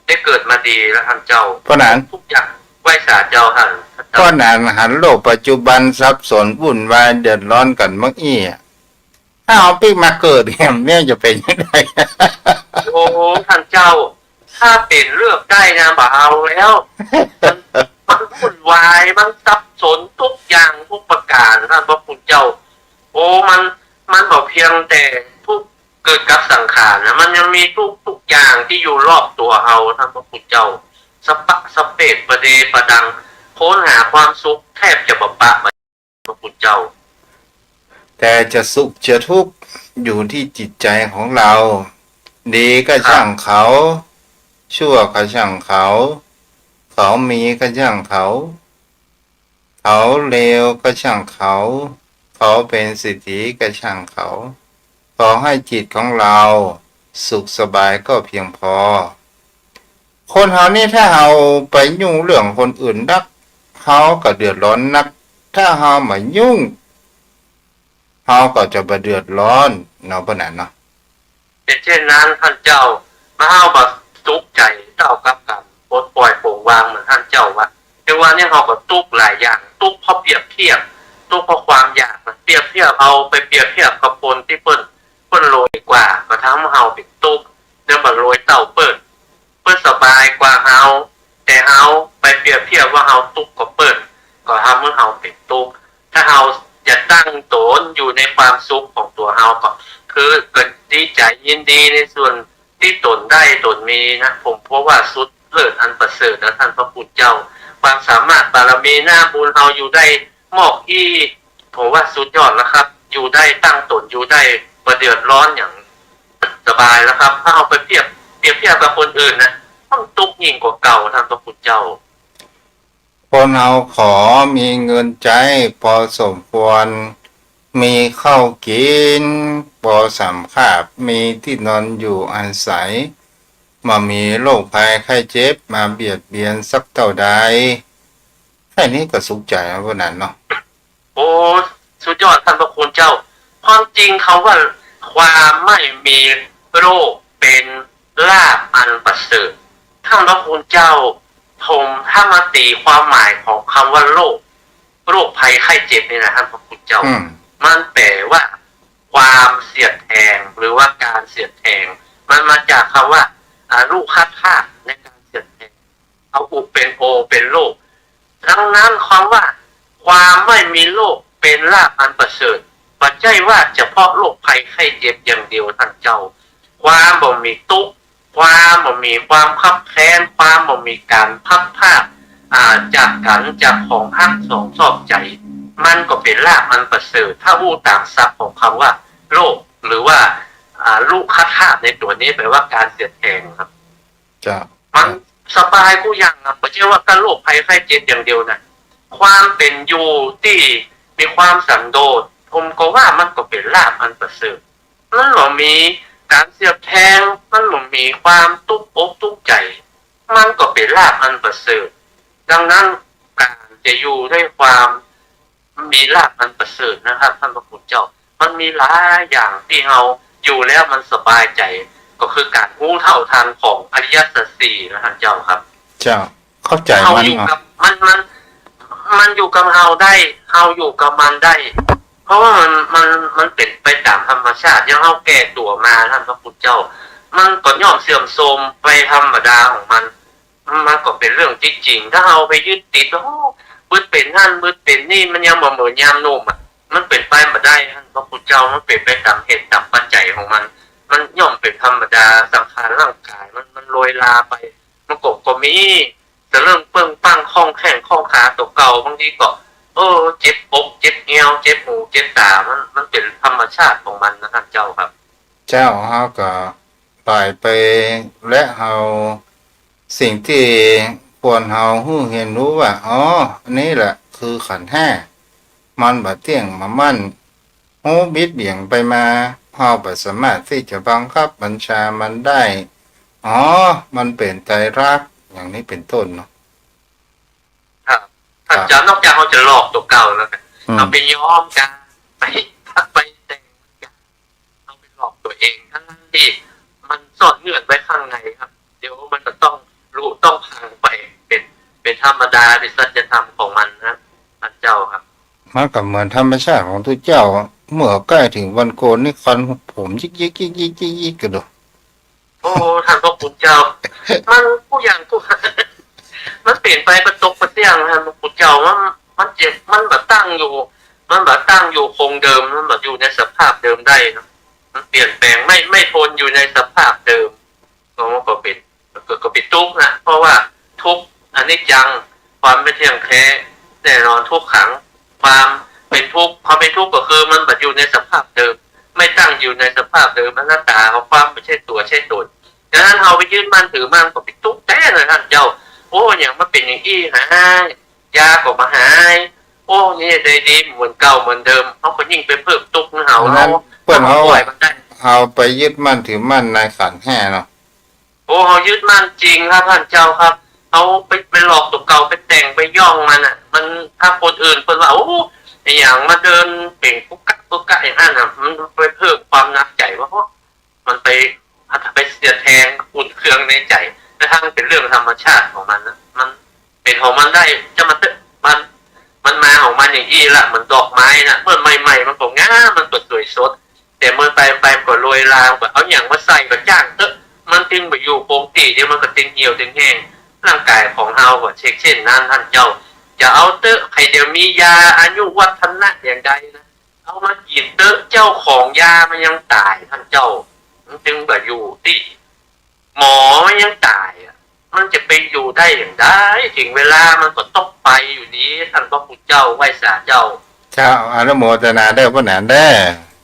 ได้เกิดมาดีแล้วท่านเจ้า เพราะนั้น ทุกอย่างไหว้สาเจ้าท่าน เพราะนั้นหันโลกปัจจุบันสับสนวุ่นวายเดือดร้อนกั๋นเมื่ออี้อะ ถ้าเฮาปิ๊กมาเกิดแหมเนี่ยจะเป๋นยังไง โอ้ ท่านเจ้า ถ้าเป๋นเลือกได้นะ บ่เอาแล้ว มัน มันวุ่นวาย มันสับสนทุกอย่างทุกประก๋าน ท่านพระคุณเจ้า โอ้ มัน มันบ่เพียงแต่ทุกข์เกิดกับสังขารนะ มันยังมีทุกข์ทุกอย่างตี้อยู่รอบตั๋วเฮา ท่านพระคุณเจ้า สัปปะสัปเปปะเดปะดัง ค้นหาความสุขแทบจะบ่ปะ พระคุณเจ้า แต่จะสุขจะทุกข์อยู่ที่จิตใจของเรา ดีก็ช่างเขา ชั่วก็ช่างเขา เขามีก็ช่างเขา เขาเลวก็ช่างเขา เขาเป็นเศรษฐีก็ช่างเขา ขอให้จิตของเราสุขสบายก็เพียงพอ คนเฮานี่ถ้าเฮาไปยุ่งเรื่องคนอื่นนัก เฮาก็เดือดร้อนนัก ถ้าเฮาบ่ยุ่ง เฮาก็จะบ่เดือดร้อนเนาะ เปิ้นนั้นเนาะ เป๋นเจ้นนั้นต้านเจ้า เมื่อเฮาบ่สุขใจ๋เต้ากับก๋านปลดป่อยโปร่งวางเหมือนต้านเจ้าว่า แต่ว่าเนี่ยเฮาก็ตุ๊กหลายอย่าง ตุ๊กเพราะเปรียบเทียบ ตุ๊กเพราะความอยาก เปรียบเทียบ เอาไปเปรียบเทียบกับคนตี้เปิ้น เปิ้นรวยกว่า ก็ทำหื้อเฮาเป๋นตุ๊ก เดี๋ยวบ่รวยเต้าเปิ้น เปิ้นสบายกว่าเฮา แต่เฮาไปเปรียบเทียบว่าเฮาตุ๊กกว่าเปิ้น ก็ทำหื้อเฮาเป๋นตุ๊ก ถ้าเฮาจะตั้งต๋นอยู่ในความสุขของตั๋วเฮาก็ คือก็ดีใจ๋ยินดีในส่วนตี้ต๋นได้ต๋นมีนะ ผมเพราะว่าสุดเลิศอันประเสริฐนะต้านพระคุณเจ้า ความสามารถบารมีหน้าบุญเฮาอยู่ได้มอกอี้ ผมว่าสุดยอดแล้วครับ อยู่ได้ตั้งต๋น อยู่ได้บ่เดือดร้อนอย่างสบายแล้วครับ ถ้าเฮาไปเปรียบ เปรียบเทียบกับคนอื่นนะ มันตุ๊กยิ่งกว่าเก่าต้านพระคุณเจ้า คนเฮาขอมีเงินใจ๊พอสมควร มีข้าวกิ๋นปอสามคาบ มีตี้นอนอยู่อาศัย บ่มีโรคภัยไข้เจ็บมาเบียดเบียนสักเต้าใด แค่นี้ก็สุขใจ๋แล้ว เปิ้นนั้นเนาะ โอ้ สุดยอดต้านพระคุณเจ้า ความจริงคำว่าความไม่มีโรคเป๋นลาภอันประเสริฐ ต้านพระคุณเจ้า ผมถ้ามาตี๋ความหมายของคำว่าโรค โรคภัยไข้เจ็บนี่นะต้านพระคุณเจ้า อืม มันแป๋ว่าความเสียดแทง หรือว่าก๋านเสียดแทง มันมาจากกำว่า อา ลูกคธาตุในก๋านเสียดแทง เอาอุเป๋นโอเป๋นโรค ดังนั้นกำว่าความไม่มีโรคเป๋นลาภอันประเสริฐ บ่ใจ้ว่าเฉพาะโรคภัยไข้เจ็บอย่างเดียวต้านเจ้า ความบ่มีตุ๊กข์ ความบ่มีความคับแค้น ความบ่มีก๋านพลัดพราก อ่า จากกั๋น จากของฮักสองชอบใจ๋ มันก็เป๋นลาภอันประเสริฐ ถ้าอู้ต๋ามศัพท์ของกำว่าโรค หรือว่า อ่า ลูกคธาตุในตั๋วนี้แป๋ว่าก๋านเสียดแทงครับ เจ้า มันสบายกู้อย่างอะ บ่ใจ้ว่าก้าโรคภัยไข้เจ็บอย่างเดียวนะ ความเป๋นอยู่ตี้มีความสันโดษ ผมก็ว่ามันก็เป๋นลาภอันประเสริฐ มันบ่มีก๋านเสียดแทง มันบ่มีความตุ๊กอกตุ๊กใจ๋ มันก็เป๋นลาภอันประเสริฐ ดังนั้นก๋านจะอยู่ด้วยความ มีลาภอันประเสริฐนะครับต้านพระคุณเจ้า มันมีหลายอย่างตี้เฮาอยู่แล้วมันสบายใจ๋ ก็คือก๋านฮู้เท่าทันของอริยสัจสี่นะต้านเจ้าครับ เจ้า เข้าใจ๋มันเนาะ เฮาอยู่กับมัน มัน มันอยู่กับเฮาได้ เฮาอยู่กับมันได้ เพราะว่ามัน มัน มันเป๋นไปต๋ามธรรมชาติ อย่างเฮาแก่ตั๋วมาต้านพระคุณเจ้า มันก็ย่อมเสื่อมโทรมไปธรรมดาของมัน มันก็เป๋นเรื่องตี้จริง ถ้าเฮาไปยึดติด โอ้ บึดเป๋นหั้น บึดเป๋นนี่ มันยังบ่เหมือนยามหนุ่มอะ มันเป๋นไปบ่ได้ ต้านพระคุณเจ้า มันเป๋นไปต๋ามเหตุต๋ามปัจจัยของมัน มันย่อมเป๋นธรรมดา สังขารร่างก๋ายมัน มันโรยราไป มันก็ ก็มี จะเริ่มเปิ้งปั้งคล่องแคล่งคล่องขาตั๋วเก่า บางทีก็ เออ เจ็บอก เจ็บเอว เจ็บหู เจ็บต๋า มัน มันเป๋นธรรมชาติของมันนะต้านเจ้าครับ เจ้า เฮาก็ ปล่อยไปแลเฮา สิ่งตี้ควรเฮาฮู้เฮียนฮู้ว่า อ๋อ อันนี้แหละคือขันธ์ห้า มันบ่เตี้ยงบ่มั่น ฮู้บิดเบี่ยงไปมา เฮาบ่สามารถตี้จะบังคับบัญชามันได้ อ๋อ มันเป๋นไตรลักษณ์ อย่างนี้เป๋นต้นเนาะ ครับ ครับ ต้านเจ้า นอกจากเฮาจะหลอกตั๋วเก่าแล้วนะ อืม เฮาไปย้อมกา ไป ไปแต่งกา เฮาไปหลอกตั๋วเอง ทั้งๆ ตี้มันซ่อนเงื่อนไว้ข้างในครับ เดี๋ยวมันก็ต้องรุต้องพังไป เป๋น เป๋นธรรมดา เป๋นสัจธรรมของมันนะ ต้านเจ้าครับ มันก็เหมือนธรรมชาติของตุ๊เจ้า เมื่อใก้เถิงวันโกนนี่คันผมยิกๆๆๆๆ กระโดด โอ้ ต้านพระคุณเจ้า มันกู้อย่างกู้ มันเป๋นไปบ่ตกบ่เตี้ยง ต้านพระคุณเจ้า มัน มันเจ็บ มันบ่ตั้งอยู่ มันบ่ตั้งอยู่คงเดิม มันบ่อยู่ในสภาพเดิมได้เนาะ มันเปลี่ยนแปลง ไม่ ไม่ทนอยู่ในสภาพเดิม ก็ ก็เป๋น ก็ ก็เป๋นตุ๊กข์นะ เพราะว่าทุกข์ อนิจจัง ความไม่เที่ยงแท้ แน่นอน ทุกขัง ความเป๋นผ ทุกข์ ความเป๋นทุกข์ก็คือมันบ่อยู่ในสภาพเดิม ไม่ตั้งอยู่ในสภาพเดิม อนัตตาของความบ่ใจ้ตั๋วใจ้ต๋น ดังนั้นเฮาไปยึดมั่นถือมั่นก็เป๋นตุ๊กข์แต๊เลยต้านเจ้า โอ้ หยังมาเป๋นอย่างอี้หา ยาก็บ่หาย โอ้ นี่ได้ดีเหมือนเก่าเหมือนเดิม เฮาก็ยิ่งไปเพิ่มตุ๊กข์หื้อเฮา ดังนั้น เนาะ เปิ้นเฮา เฮาปล่อยมันได้ เฮาไปยึดมั่นถือมั่นในขันธ์ห้าเนาะ โอ้ เฮายึดมั่นจริงครับต้านเจ้าครับ เฮาไป ไปหลอกตั๋วเก่า ไปแต่งไปย้องมันน่ะ มัน ถ้าคนอื่นเปิ้นว่า โอ้ ไอ้หยังมาเดินเป๋งกุ๊กกั๊กกุ๊กกั๊กอย่างนั้นน่ะ มันไปเพิ่มความหนักใจ๋ว่า โอ้ มันไป ไปเสียดแทงอุ่นเคืองในใจ๋ แต่ถ้ามันเป๋นเรื่องธรรมชาติของมันน่ะ มันเป๋นของมันได้ จะมาเตอะ มัน มันมาของมันอย่างอี้ละ เหมือนดอกไม้น่ะ เมื่อใหม่ๆ มันก็งาม มันก็สวยสด แต่เมื่อไปไปมันก็โรยรา มันก็เอาหยังมาใส่ก็จ้างเต๊อะ มันจึงบ่อยู่คงตี้ เดี๋ยวมันก็เต็งเหี่ยวเต็งแห้ง ร่างกายของเฮาก็เช็กเช่นนั้นต้านเจ้า จะเอาเต๊อะ ใผเดี๋ยวมียาอายุวัฒนะอย่างใดนะ เอามากิ๋นเต๊อะ เจ้าของยามันยังต๋ายต้านเจ้า มันจึงบ่อยู่ตี้ หมอมันยังต๋ายอะ มันจะไปอยู่ได้อย่างใด เถิงเวลามันก็ต้องไปอยู่ดี ต้านพระคุณเจ้า ไหว้สาเจ้า เจ้า อนุโมทนาเด้อป้อหนานเด้อ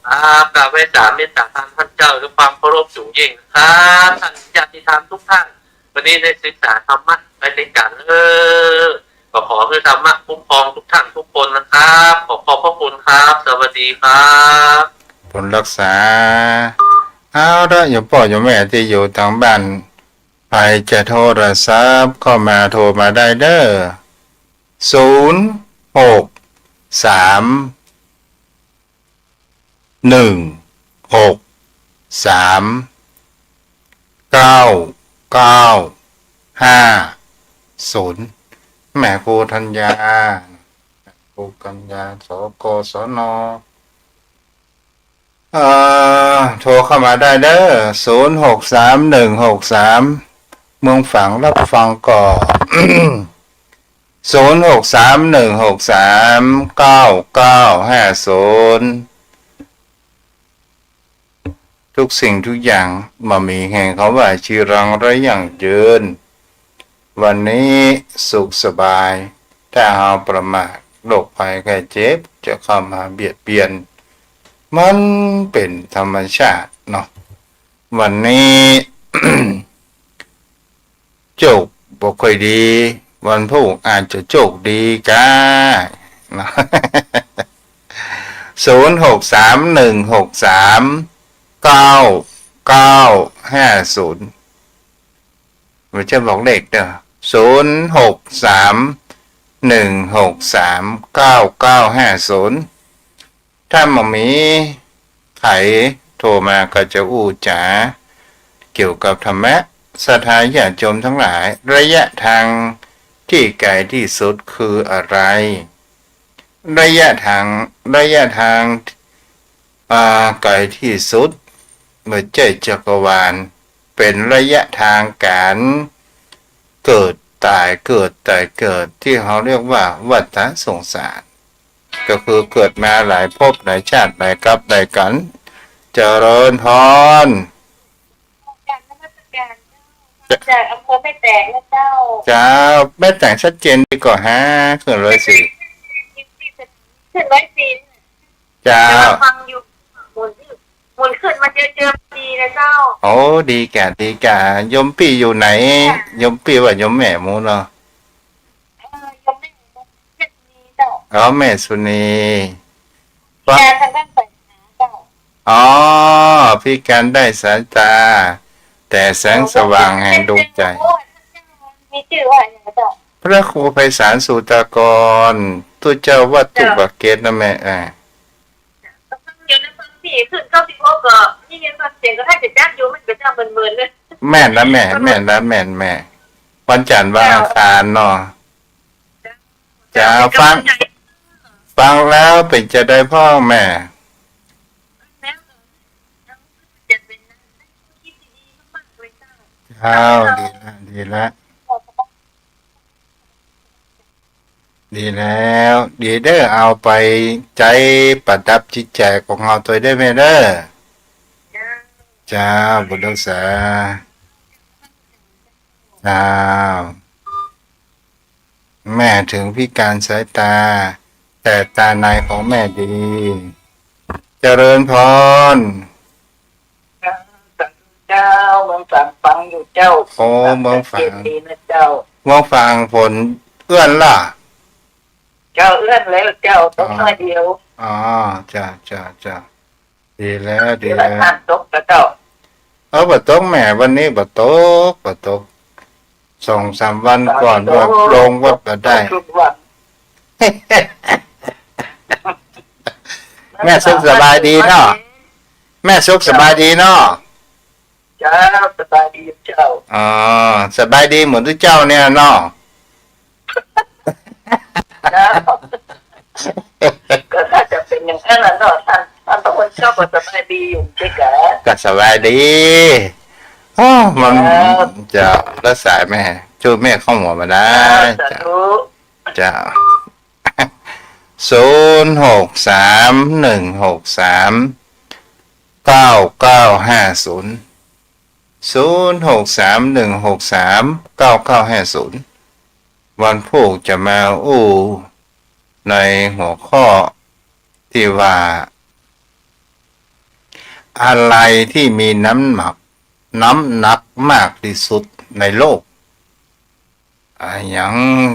ครับ กราบไหว้สาเมตตาธรรมต้านเจ้าด้วยความเคารพสูงยิ่งนะครับ ต้านญาติธรรมทุกท่าน วันนี้ได้ศึกษาธรรมะไปด้วยกั๋น เออ ก็ขอหื้อธรรมะคุ้มครองทุกท่านทุกคนนะครับ ขอขอบพระคุณครับ สวัสดีครับ บุญรักษา เอาละ โยมป้อโยมแม่ตี้อยู่ตางบ้าน ใผจะโทรศัพท์เข้ามาโทรมาได้เด้อ ศูนย์ หก สาม หนึ่ง หก สาม เก้า เก้า ห้า ศูนย์ แม่ครูธัญญา ครูธัญญา สกศน เอ่อ โทรเข้ามาได้เด้อ ศูนย์ หก สาม หนึ่ง หก สาม เมืองฝางรับฟังก็ ศูนย์ หก สาม หนึ่ง หก สาม เก้า เก้า ห้า ศูนย์ ทุกสิ่งทุกอย่างบ่มีแห่งคำว่าจีรังและยั่งยืน วันนี้สุขสบาย ถ้าเฮาประมาท โรคภัยไข้เจ็บจะเข้ามาเบียดเบียน มันเป๋นธรรมชาติเนาะ วันนี้ โจคบ่ค่อยดี วันพูกอาจจะโจคดีก้า เนาะ ศูนย์ หก สาม หนึ่ง หก สาม เก้า เก้า ห้า ศูนย์ บ่ใจ้บอกเลขเด้อ ศูนย์ หก สาม หนึ่ง หก สาม เก้า เก้า ห้า ศูนย์ ถ้าบ่มีใผโทรมาก็จะอู้จ๋าเกี่ยวกับธรรมะ ศรัทธาญาติโยมตังหลาย ระยะทางตี้ไก๋ตี้สุดคืออะไร ระยะทาง ระยะทาง อ่า ไก๋ตี้สุด บ่ใจ้จักรวาล เป๋นระยะทางก๋านเกิดต๋าย เกิดต๋ายเกิด ตี้เฮาเรียกว่าวัฏฏะสงสาร ก็คือเกิดมาหลายภพหลายชาติหลายกัปหลายกั๋น เจริญพร จากอำเภอแม่แตงนะเจ้า เจ้า แม่แตงชัดเจนดีก่อฮะ ขึ้นร้อยสี่ ขึ้นร้อยสี่ เจ้า แต่ว่าฟังอยู่ หมุน หมุนขึ้นมาเจอ เจอพอดีนะเจ้า โอ้ ดีก่ะ ดีก่ะ โยมปี้อยู่ไหน ค่ะ โยมปี้ว่าโยมแม่หมูเนาะ เออ โยมแม่หมู แม่สุนีเจ้า อ๋อ แม่สุนี พิการทางด้านสายตาเจ้า อ๋อ พิการด้านสายตา แต่แสงสว่างแห่งดวงใจ มีจื้อว่าอย่างไรเจ้า พระครูไพศาลสูตรากร ตุ๊เจ้าวัดทุ่งปากเกร็ดนะแม่ อ่า เดี๋ยวนี้ฟังเสียงขึ้นเก้าสิบหกก็ นี่ยังฟังเสียงก็ถ้าจะจักอยู่ มันก็จะเมินๆ เลย แม่นละแม่ แม่นละแม่ แม่ วันจันทร์วันอังคารเนาะ เจ้า เจ้า ฟัง ฟังแล้วเป๋นจาใดพ่องแม่ เจ้า ดีละ ดีละ ดีแล้ว ดีเด้อ เอาไปใจ๊ประดับจิตใจ๋ของเฮาตวยเด้อแม่เด้อ เจ้า เจ้า บุญรักษา เจ้า แม่เถิงพิการสายตา แต่ตาในของแม่ดี เจริญพร เจ้า เมืองฝางฟังอยู่เจ้า โอ้ เมืองฝาง เย็นดีนะเจ้า เมืองฝางฝนเอื้อนล่ะ เจ้า เอื้อนแล้วเจ้า ตก อ๋อ น้อยเดียว อ๋อ จ้ะ จ้ะ จ้ะ ดีแล้ว ดีแล้ว ตกนะเจ้า เออ บ่ตกแม่ วันนี้บ่ตก บ่ตก สองสามวันก่อนว่าลงว่าบ่ได้ ตกทุกวัน แม่สุขสบายดีเนาะ แม่สุขสบายดีเนาะ เจ้า สบายดีเจ้า อ๋อ สบายดีเหมือนตุ๊เจ้าเนี่ยเนาะ เจ้า ก็น่าจะเป็นอย่างนั้นแหละเนาะ ท่าน ท่านพระคุณเจ้าก็สบายดีอยู่ใช่ไหม ก็สบายดี อ้อ มัน ครับ เจ้า ละสายแม่ จู๊แม่เข้าหัวมาได้ เจ้า สาธุ เจ้า เจ้า ศูนย์หกสาม หนึ่งหกสาม เก้าเก้าห้าศูนย์ ศูนย์หกสาม หนึ่งหกสาม เก้าเก้าห้าศูนย์ วันพูกจะมาอู้ในหัวข้อตี้ว่า อะไรตี้มีน้ำหนัก น้ำหนักมากตี้สุดในโลก อะหยัง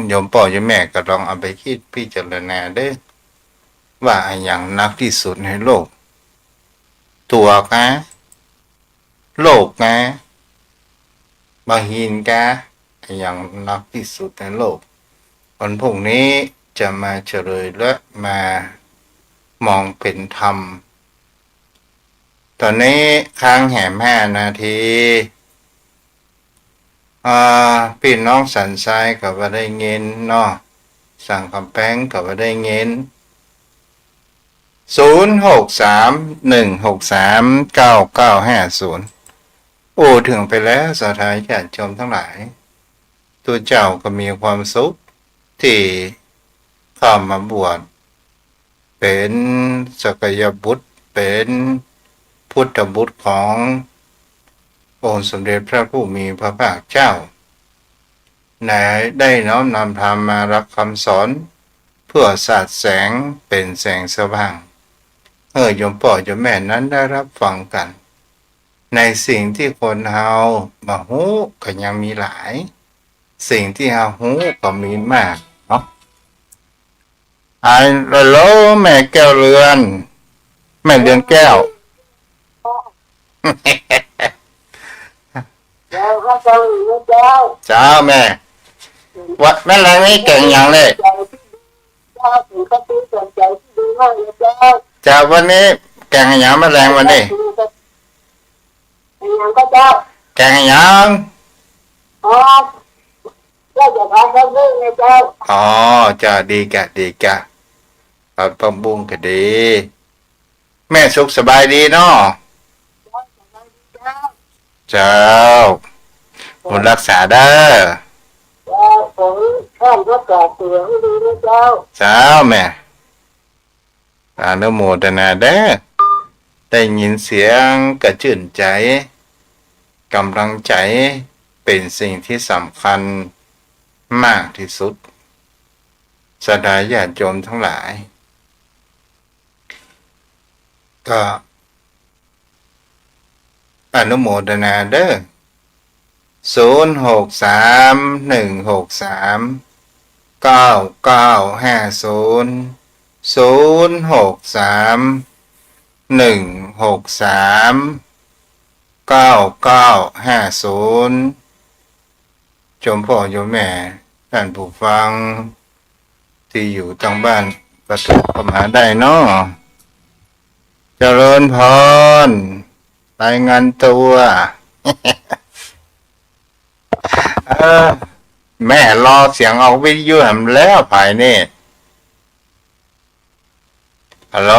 โยมป้อโยมแม่ก็ลองเอาไปกึ๊ดพิจารณาเด้อ ว่าอะหยังหนักตี้สุดในโลก ตั๋วกา โลกกา บ่าหินกา อะหยังหนักตี้สุดในโลก วันพูกนี้จะมาเฉลยและมามองเป๋นธรรม ต๋อนนี้ค้างแหมห้านาที อ่า ปี้น้องสันทรายก็บ่ได้ยินเนาะ สังกำแปงก็บ่ได้ยิน ศูนย์หกสาม หนึ่งหกสาม เก้าเก้าห้าศูนย์ อู้เถิงไปแล้ว ศรัทธาญาติโยมตังหลาย ตุ๊เจ้าก็มีความสุขตี้เข้ามาบวช เป๋นสักยบุตร เป๋นปุทธบุตรขององค์สมเด็จพระผู้มีพระภาคเจ้า ได้น้อมนำธรรมมารับคำสอน เพื่อสาดแสงเป๋นแสงสว่าง หื้อโยมป้อโยมแม่นั้นได้รับฟังกั๋น ในสิ่งตี้คนเฮาบ่ฮู้ก็ยังมีหลาย สิ่งตี้เฮาฮู้ก็มีมากเนาะ ฮัลโหล แม่แก้วเรือน แม่เรือนแก้ว เจ้า เจ้าแม่ วัน แม่แลงนี้แก๋งหยังเลย เจ้า วันนี้แก๋งหยังแม่แลงวันนี้ แก๋งหยัง อ๋อ เจ้า เจ้า ดีกะ ดีกะ ผัดผักบุ้งก็ดี แม่สุขสบายดีเนาะ เจ้า บุญรักษาเด้อ เจ้า เจ้าแม่ อนุโมทนาเด้อ ได้ยินเสียงก็จื้นใจ๋ ก๋ำลังใจ๋เป๋นสิ่งตี้สำคัญมากตี้สุด ศรัทธาญาติโยมตังหลาย ก็ อนุโมทนาเด้อ ศูนย์หกสาม หนึ่งหกสาม เก้าเก้าห้าศูนย์ ศูนย์หกสาม หนึ่งหกสาม เก้าเก้าห้าศูนย์ โยมป้อโยมแม่ ต้านผู้ฟังตี้อยู่ตางบ้านก็โทรเข้ามาได้เนาะ เจริญพร รายงานตั๋ว เออ แม่รอเสียงออกวิทยุแหมแล้วผายนี่ ฮัลโหล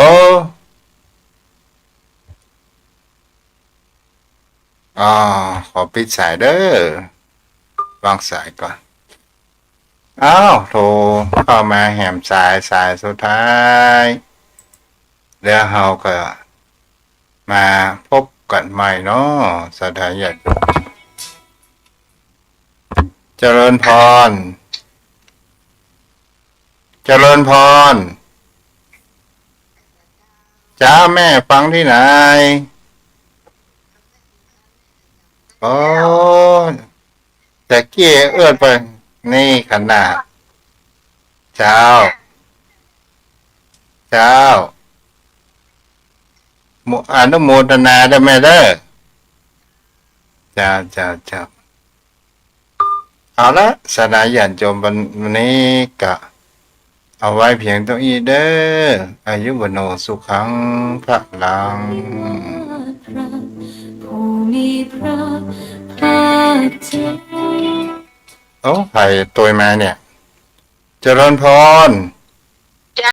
อ๋อ ขอปิดสายเด้อ วางสายก่อน อ้าว โทรเข้ามาแหมสาย สายสุดท้าย แล้วเฮาก็มาพบกั๋นใหม่เนาะ ศรัทธาญาติโยม เจริญพร เจริญพร เจ้า แม่ฟังตี้ไหน โอ้ แต่กี้เอิ้นไป นี่ขนาด เจ้า เจ้า โม- อนุโมทนาเด้อแม่เด้อ เจ้า เจ้า เจ้า เอาละ ศรัทธาญาติโยม วันนี้ก็เอาไว้เพียงเต้าอี้เด้อ อายุวัณโณ สุขัง พลัง ผู้มีพระภาคเจ้า โอ้ ใผโตยมาเนี่ย เจริญพร